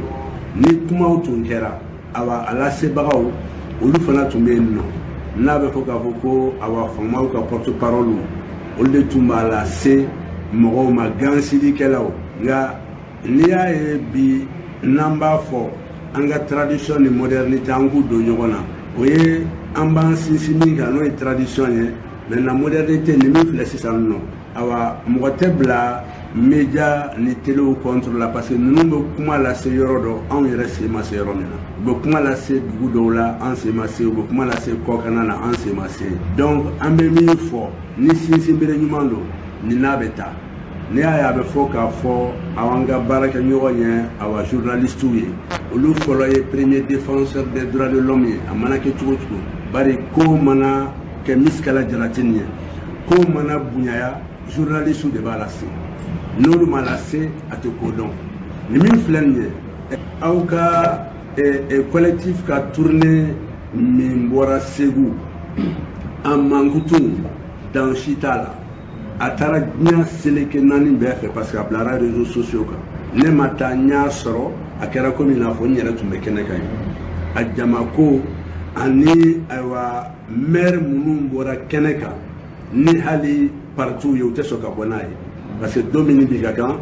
ni kumaw tun kɛra, awa a lasebagaw olu fana tun bɛ yen nɔ. N'a bɛ fɔ k'a fɔ ko awa faamaw ka porte parole, olu de tun b'a lase mɔgɔw ma, gansilikɛlaw. Nka n'i y'a ye bi N'an b'a fɔ an ka tradition ni modernité an k'u don ɲɔgɔn na, o ye an b'an sinsin min kan, n'o ye tradition ye. Maintenant modernité ni min filɛ sisan nɔ, awa mɔgɔ tɛ bila média ni téléw contre la, parce que ninnu bɛ kuma lase yɔrɔ dɔ, anw yɛrɛ sen ma se yɔrɔ min na. U bɛ kuma lase dugu dɔw la, an sen ma se. U bɛ kuma lase kɔkanna na, an sen ma se. Donc an bɛ min fɔ, ni sinsinbere ɲuman don, nin n'a bɛ taa. N'i y'a ye a bɛ fɔ k'a fɔ an ka baarakɛ ɲɔgɔn ye, awa journalistes ye, olu fɔlɔ ye premier défenseur des droits de l'homme ye. A mana kɛ cogo cogo, bari ko mana kɛ misikala jalati nin ye, ko mana bonyaya, journalistes de b'a lase. N'olu ma lase, a tɛ ko dɔn. Nin min filɛ nin ye, aw ka collectif ka tournée min bɔra Segu, a mankutu dan si t'a la. A taara diɲɛ seleke naani bɛɛ fɛ, parce que a bilara réseaux sociaux kan. Ne ma taa, n y'a sɔrɔ a kɛra komi i n'a fɔ n yɛrɛ tun bɛ kɛnɛ kan yen. A jamako ani ayiwa maire minnu bɔra kɛnɛ kan, ni hali partiw ye, u tɛ sɔn ka bɔ n'a ye, parce que don min ni bi ka kan,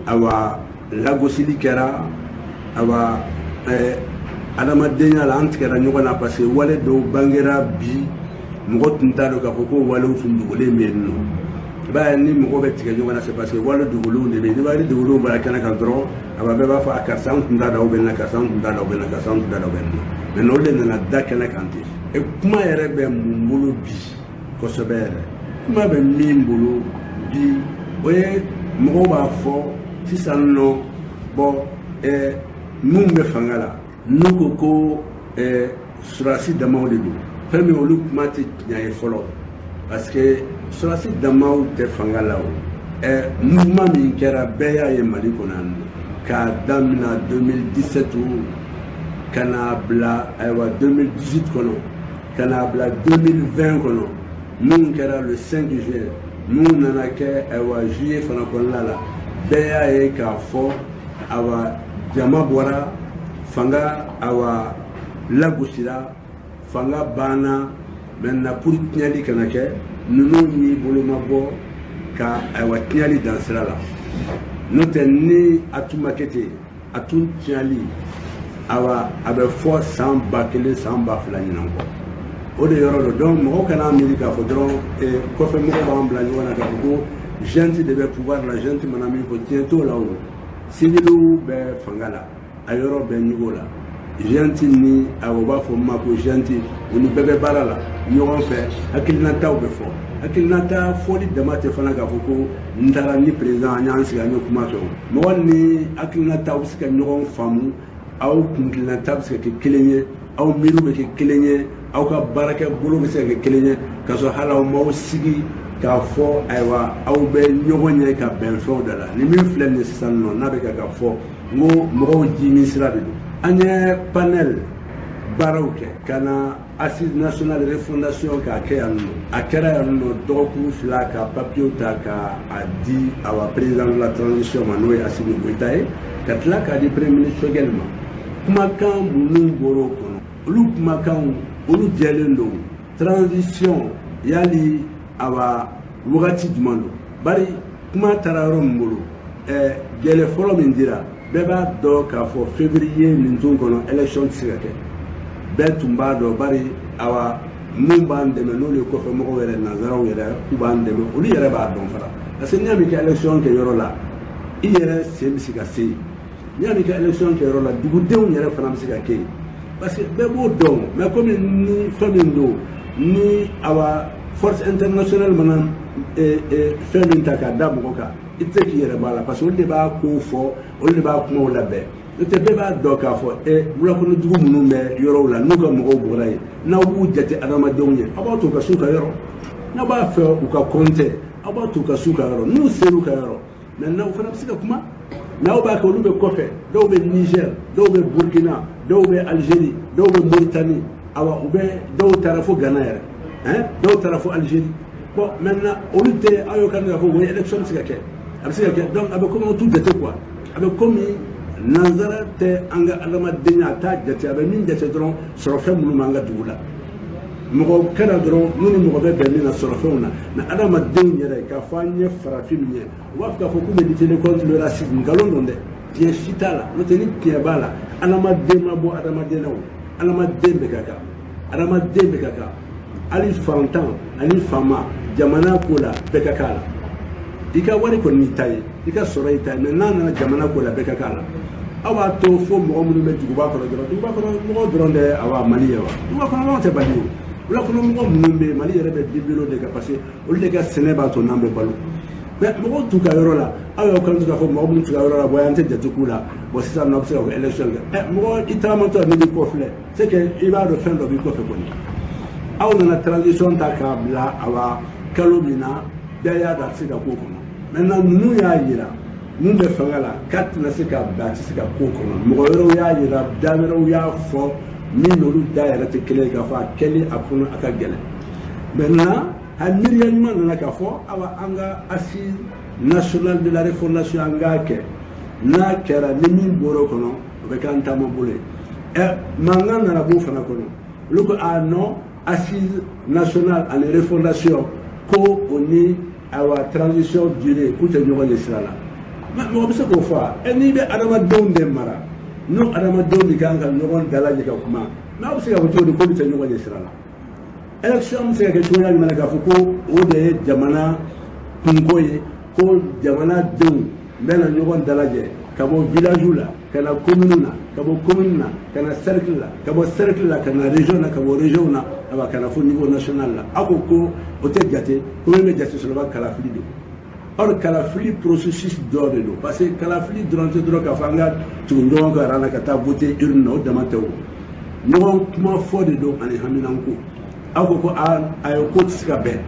ayiwa lagosili kɛra, ayiwa adamadenya la an tigɛra ɲɔgɔn na, parce que wale dɔw bangera bi, mɔgɔ tun t'a dɔn k'a fɔ ko walew tun dogolen bɛ yen nɔ. I b'a ye, ni mɔgɔ bɛ tigɛ ɲɔgɔn na, c'est parce que wale dogolenw de bɛ yen. N'i b'a ye ni dogolenw bɔra kɛnɛ kan dɔrɔn, awa bɛɛ b'a fɔ a karisa an tun t'a dɔn aw bɛ nin na, karisa an tun t'a dɔn aw bɛ nin na, karisa an tun t'a dɔn aw bɛ nin na. Mais olu de nana da kɛnɛ kan ten. E kuma yɛrɛ bɛ mun bolo bi kosɛbɛ yɛrɛ? Kuma bɛ min bolo bi, o ye mɔgɔw b'a fɔ sisan nɔ, bɔn minnu bɛ fanga la, n'u ko ko sɔrɔdasi damaw de don, fɛn min olu kuma tɛ tiɲɛ ye fɔlɔ, parce que sɔrɔdasi damaw tɛ fanga la. O mouvement min kɛra, bɛɛ y'a ye Mali kɔnɔ yan nɔ, k'a daminɛ 2017 ka n'a bila ayiwa 2018 kɔnɔ, ka n'a bila 2020 kɔnɔ, minnu kɛra le 5 juin, minnu nana kɛ ayiwa juillet fana kɔnɔna la, bɛɛ y'a ye k'a fɔ ayiwa jama bɔra, fanga ayiwa lagosira, fanga banna. Maintenant pour tiɲɛli kana kɛ, ninnu m'i bolo ma bɔ ka ayiwa tiɲɛli dan sira la. N'o tɛ, ni a tun ma kɛ ten, a tun tiɲɛli ayiwa a bɛ fɔ san 1000, san 2000 ɲinan kɔ. O de yɔrɔ don. Donc mɔgɔw kana miiri k'a fɔ dɔrɔn kɔfɛ mɔgɔw b'an bila ɲɔgɔn na k'a fɔ ko junte de bɛ pouvoir la, junte mana min fɔ, tiɲɛ t'o la. O civiliw bɛ fanga la, a yɔrɔ bɛ ɲugo la. Junte ni ayiwa u b'a fɔ ma ko junte, u ni bɛɛ bɛ baara la ɲɔgɔn fɛ. Hakilinataw bɛ fɔ, hakilinata fɔli dama tɛ fana k'a fɔ ko n taara ni président, an y'an sigi, an ye kuma kɛ. O mɔgɔ ni hakilinataw bɛ se ka ɲɔgɔn faamu, aw kuntilenata bɛ se ka kɛ kelen ye, aw miiriw bɛ kɛ kelen ye, aw ka baarakɛ bolo bɛ se ka kɛ kelen ye, k'a sɔrɔ hali aw m'aw sigi k'a fɔ ayiwa aw bɛ ɲɔgɔn ye ka bɛn fɛnw da la. Ni min filɛ nin ye sisan nɔ, n'a bɛ ka fɔ n ko mɔgɔw ji min sira de don. An ye panel baaraw kɛ ka na assise nationale refondation k'a kɛ yan nɔ. A kɛra yan nɔ dɔgɔkun 2, ka papiyew ta ka a di awa président de la transition ma, n'o ye Assimi Goïta ye, ka tila k'a di premier ministre Choguel ma. Kumakan minnu bɔra o kɔnɔ, olu kumakanw olu jɛlen don. Transition yali awa wagati jumɛn don? Bari kuma taara yɔrɔ min bolo, gɛlɛ fɔlɔ min dira, bɛɛ b'a dɔn k'a fɔ février nin tun kɔnɔ élection tɛ se ka kɛ. Bɛɛ tun b'a dɔn, bari awa mun b'an dɛmɛ, n'olu ye kɔfɛ mɔgɔw yɛrɛ, nanzaraw yɛrɛ, k'u b'an dɛmɛ, olu yɛrɛ b'a dɔn fana, parce que n'i y'a mɛn kɛ élection kɛ yɔrɔ la, i yɛrɛ sen bɛ se ka se yen. N'i y'a mɛn kɛ élection kɛ yɔrɔ la, dugudenw yɛrɛ fana bɛ se ka kɛ yen, parce que bɛɛ b'o dɔn. Mais komi ni fɛn min don, ni awa force internationale mana fɛn min ta k'a da mɔgɔ kan, i tɛ se k'i yɛrɛ bɔ a la, parce que olu de b'a kow fɔ, olu de b'a kumaw labɛn. N'o tɛ, bɛɛ b'a dɔn k'a fɔ wulakɔnɔ dugu minnu bɛ yɔrɔw la, n'u ka mɔgɔw bɔra yen, n'aw b'u jate adamadenw ye, aw b'a to u ka s'u ka yɔrɔ. N'aw b'a fɛ u ka kɔntɛ, aw b'a to u ka s'u ka yɔrɔ. N'u ser'u ka yɔrɔ, maintenant u fana bɛ se ka kuma. N'aw b'a kɛ, olu bɛ kɔfɛ, dɔw bɛ Niger, dɔw bɛ Burkina, dɔw bɛ Algérie, dɔw bɛ Mauritanie, awa u bɛ dɔw taara fo Ghana yɛrɛ, dɔw taara fo Algérie. Bon maintenant olu tɛ aw y'o kan k'a fɔ o ye élection bɛ se ka kɛ, a bɛ se ka kɛ. Donc a bɛ komi aw t'u jate quoi, a bɛ komi nanzara tɛ an ka adamadenya, a t'a jate. A bɛ min jate dɔrɔn, sɔrɔfɛn minnu b'an ka dugu la, mɔgɔ kɛra dɔrɔn n'u ni mɔgɔ bɛ bɛn min na sɔrɔfɛnw na. Mais adamadenw yɛrɛ, k'a fɔ an ye farafin min ye, u b'a fɔ k'a fɔ k'u bɛ lutter contre le racisme, nkalon don dɛ. Tiɲɛ si t'a la, n'o tɛ ni tiɲɛ b'a la, adamaden ma bɔ adamaden na o, adamaden bɛɛ ka kan, adamaden bɛɛ ka kan, hali fantan ani faama, jamana ko la bɛɛ ka kan a la. I ka wari kɔni y'i ta ye, i ka sɔrɔ y'i ta ye, mais n'a nana jamana ko la bɛɛ ka kan a la. Aw b'a to fo mɔgɔ minnu bɛ duguba kɔnɔ dɔrɔn, duguba kɔnɔ mɔgɔw dɔrɔn tɛ awa Mali ye wa, duguba kɔnɔ mɔgɔw tɛ Mali ye o. Wula kɔnɔ mɔgɔ minnu bɛ yen, Mali yɛrɛ bɛ bibilo de kan, parce que olu de ka sɛnɛ b'a to n'an bɛ balo. Mais mɔgɔw t'u ka yɔrɔ la, aw y'aw kan k'a fɔ mɔgɔ minnu t'u ka yɔrɔ la, bon an tɛ jate k'u la, bon sisan nɔ a bɛ se ka kɛ élection kɛ. Ɛ mɔgɔ i tagamatɔ n'i b'i kɔfilɛ, c'est que i b'a dɔn fɛn dɔ b'i kɔfɛ kɔni. Aw nana transition ta k'a bila awa kalo min na, bɛɛ y'a dɔn a tɛ se ka k'o kɔnɔ. Maintenant ninnu y'a yira mun bɛ fanga la k'a tɛna se ka bila, a tɛ se ka k'o kɔnɔ. Mɔgɔ wɛrɛw y'a yira, da wɛrɛw y'a fɔ min n'olu da yɛrɛ tɛ kelen ye, k'a fɔ a kɛli a kɔnɔ a ka gɛlɛn. Maintenant a miiriya ɲuman nana k'a fɔ awa an ka assise nationale de la refondation an k'a kɛ, n'a kɛra ni min bɔra o kɔnɔ o bɛ k'an taama bolo ye. Ɛ mankan nana b'o fana kɔnɔ, olu ko a non, assise nationale ani refondation ko o ni ayiwa transition durée k'u tɛ ɲɔgɔn ye sira la. Mais mɔgɔ bɛ se k'o fɔ wa? Ɛ n'i bɛ adamadenw de mara, n'o adamadenw de kan ka ɲɔgɔn dalajɛ ka kuma, mais aw bɛ se k'a fɔ cogo di k'olu tɛ ɲɔgɔn ye sira la? Élection bɛ se ka kɛ cogoya jumɛn na k'a fɔ ko o de ye jamana kunko ye, ko jamanadenw bɛna ɲɔgɔn dalajɛ ka bɔ village la ka na commune na, ka bɔ commune na ka na cercle la, ka bɔ cercle la ka na région na, ka bɔ région na awa ka na fo niveau national la. Aw ko ko o tɛ jate, ko min bɛ jate sɔrɔ kalafili don. Or kalafili processus dɔ de don, parce que kalafili dɔrɔn tɛ dɔrɔn k'a fɔ an ka tugu ɲɔgɔn kan rang na ka taa voter urne na, o dama tɛ o. Ɲɔgɔn kuma fɔ de don ani haminanko. Aw ko ko a ye ko tɛ se ka bɛn,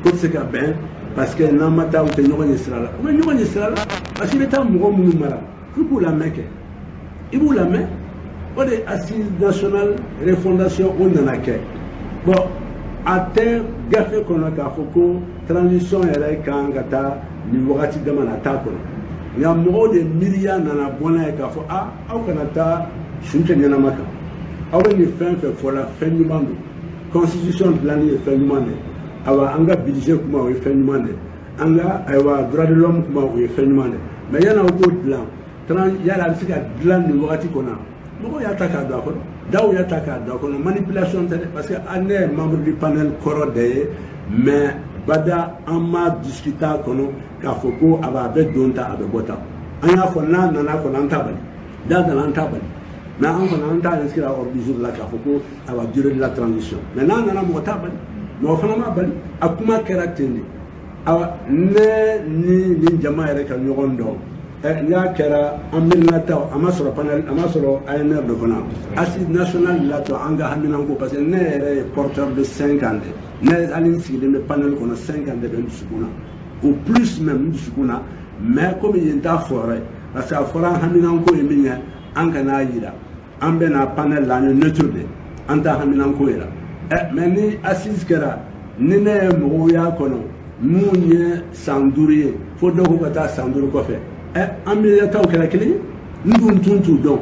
ko tɛ se ka bɛn parce que n'an ma taa u tɛ ɲɔgɔn ye sira la. U bɛ ɲɔgɔn ye sira la parce que i bɛ taa mɔgɔ minnu mara f'i k'u lamɛn kɛ, i b'u lamɛn. O de assise nationale refondation o nana kɛ. Bon a tɛ gafe kɔnɔ k'a fɔ ko transition yɛrɛ kan ka taa nin wagati dama na, a t'a kɔnɔ. Nka mɔgɔw de miiriya nana bɔ n'a ye k'a fɔ a aw kana taa su kɛ ɲɛnama kan, aw bɛ nin fɛn fɛn fɔ la fɛn ɲuman don, constitution dilanni ye fɛn ɲuman de, ayiwa an ka budget kuma o ye fɛn ɲuman de, an ka ayiwa droit de l'homme kuma o ye fɛn ɲuman de, mais yanni aw k'o dilan, yala a bɛ se ka dilan nin wagati kɔnɔ? Mɔgɔw y'a ta k'a don a kɔnɔ, daw y'a ta k'a don a kɔnɔ, manipulation tɛ dɛ, parce que an ne ye membre du panel kɔrɔ de ye, mais bada an ma discuter a kɔnɔ k'a fɔ ko a bɛ don ta a bɛ bɔ ta. An y'a fɔ n'a nana kɔnɔ an t'a bali, n'a nana an t'a bali, mais an kɔni an t'a inscrit à ordre du jour la k'a fɔ ko a va durer de la transition, mais n'a nana mɔgɔ t'a bali, mɔgɔ fana m'a bali. A kuma kɛra ten de. Awa ne ni nin jama yɛrɛ ka ɲɔgɔn dɔn, n'a kɛra an miirinataw a ma sɔrɔ panel, a ma sɔrɔ ANR de kɔnɔ, assise nationale latɔ an ka haminanko, parce que ne yɛrɛ ye porteur de 5 ans de, ne hali n sigilen bɛ panel kɔnɔ 5 ans de bɛ n dusukun na, au plus même n dusukun na, mais komi yen t'a fɔra ye, parce que a fɔra an haminanko ye min ye, an kan'a yira, an bɛ na panel la, an ye neutre de, an t'a haminanko yira. Mais ni assise kɛra, ni ne ye mɔgɔw y'a kɔnɔ mun ye san 5 ye, fo dɔw ko ka taa san 5 kɔfɛ, an miiriyataw kɛra kelen ye, n dun tun t'u dɔn,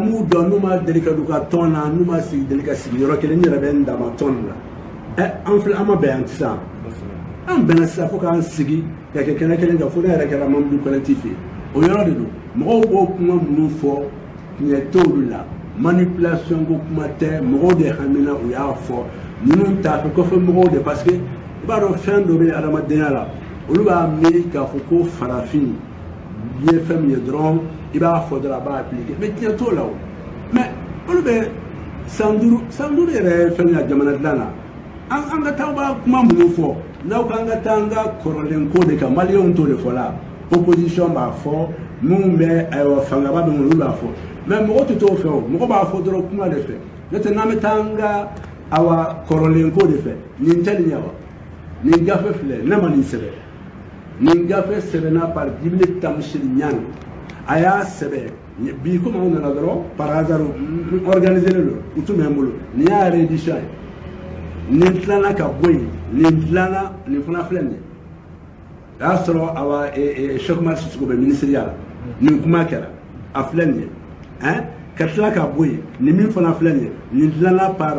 m'u dɔn, n'u ma deli ka don ka tɔn na, n'u ma sigi deli ka sigi yɔrɔ kelen, n yɛrɛ bɛ n dama tɔn la, an filɛ an ma bɛn yan sisan, an bɛnna sisan fo k'an sigi ka kɛ kɛnɛ kelen kan, fo ne yɛrɛ kɛra membre du collectif ye. O yɔrɔ de don, mɔgɔw b'o kuma minnu fɔ tiɲɛ t'olu la, manipulation ko kuma tɛ, mɔgɔw de hamina u y'a fɔ, ninnu t'a fɛ kɔfɛ mɔgɔw de, parce que i b'a dɔn fɛn dɔ bɛ adamadenya la, olu b'a miiri k'a fɔ ko farafin ye fɛn min ye dɔrɔn i b'a fɔ dɔrɔn a b'a appliquer, mais tiɲɛ t'o la o. Mais olu bɛ san 5, san 5 yɛrɛ ye fɛn ye jamana dilan na, an ka taa b'a kuma minnu fɔ, n'aw k'an ka taa an ka kɔrɔlen ko de kan, maliyɛnw t'o de fɔ la, opposition b'a fɔ, minnu bɛ ayiwa fangaba bɛ olu b'a fɔ, mais mɔgɔ tɛ t'o fɛ o, mɔgɔ b'a fɔ dɔrɔn kuma de fɛ, n'o tɛ n'an bɛ taa an ka awa kɔrɔlen ko de fɛ, nin tɛ nin ye wa, nin gafe filɛ, ne ma nin sɛbɛn, nin gafe sɛbɛnna par Djibril Tamsir Niang, a y'a sɛbɛn bi komi anw nana dɔrɔn par hasard organisé don, u tun bɛ n bolo, nin y'a réédition ye, nin tilala ka bɔ yen, nin tilala, nin fana filɛ nin ye, o y'a sɔrɔ awa Cheikh Oumar Sissoko bɛ ministériya la, nin kuma kɛra, a filɛ nin ye, ka tila ka bɔ yen, nin min fana filɛ nin ye, nin tilala par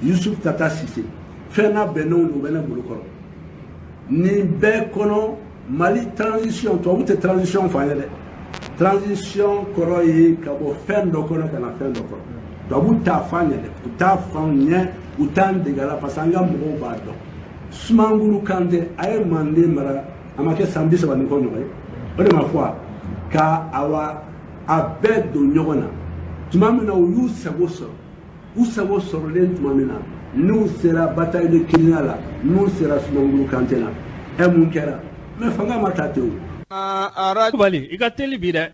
Youssouf Tata Cissé, fɛn n'a bɛnnenw don, u bɛ ne bolo kɔrɔ. Nin bɛɛ kɔnɔ Mali transition, tubabu tɛ transition fɔ an ye dɛ, Transition kɔrɔ ye ka bɔ fɛn dɔ kɔnɔ ka na fɛn dɔ kɔnɔ. Tubabu t'a f'an ɲɛ dɛ, u t'a f'an ɲɛ, u t'an dege a la, parce que an ka mɔgɔw b'a dɔn. Sumanguru Kante a ye Manden mara, a ma kɛ san 30 ni kɔ ɲɔgɔn ye, o de ma fɔ wa? Ka awa a bɛɛ don ɲɔgɔn na tuma min na, u y'u sago sɔrɔ. U sago sɔrɔlen tuma min na, n'u sera bataille de Kirina la, n'u sera Sumanguru Kante la, ɛ, mun kɛra? Mais fanga ma taa ten o. Kulubali, i ka teli bi dɛ.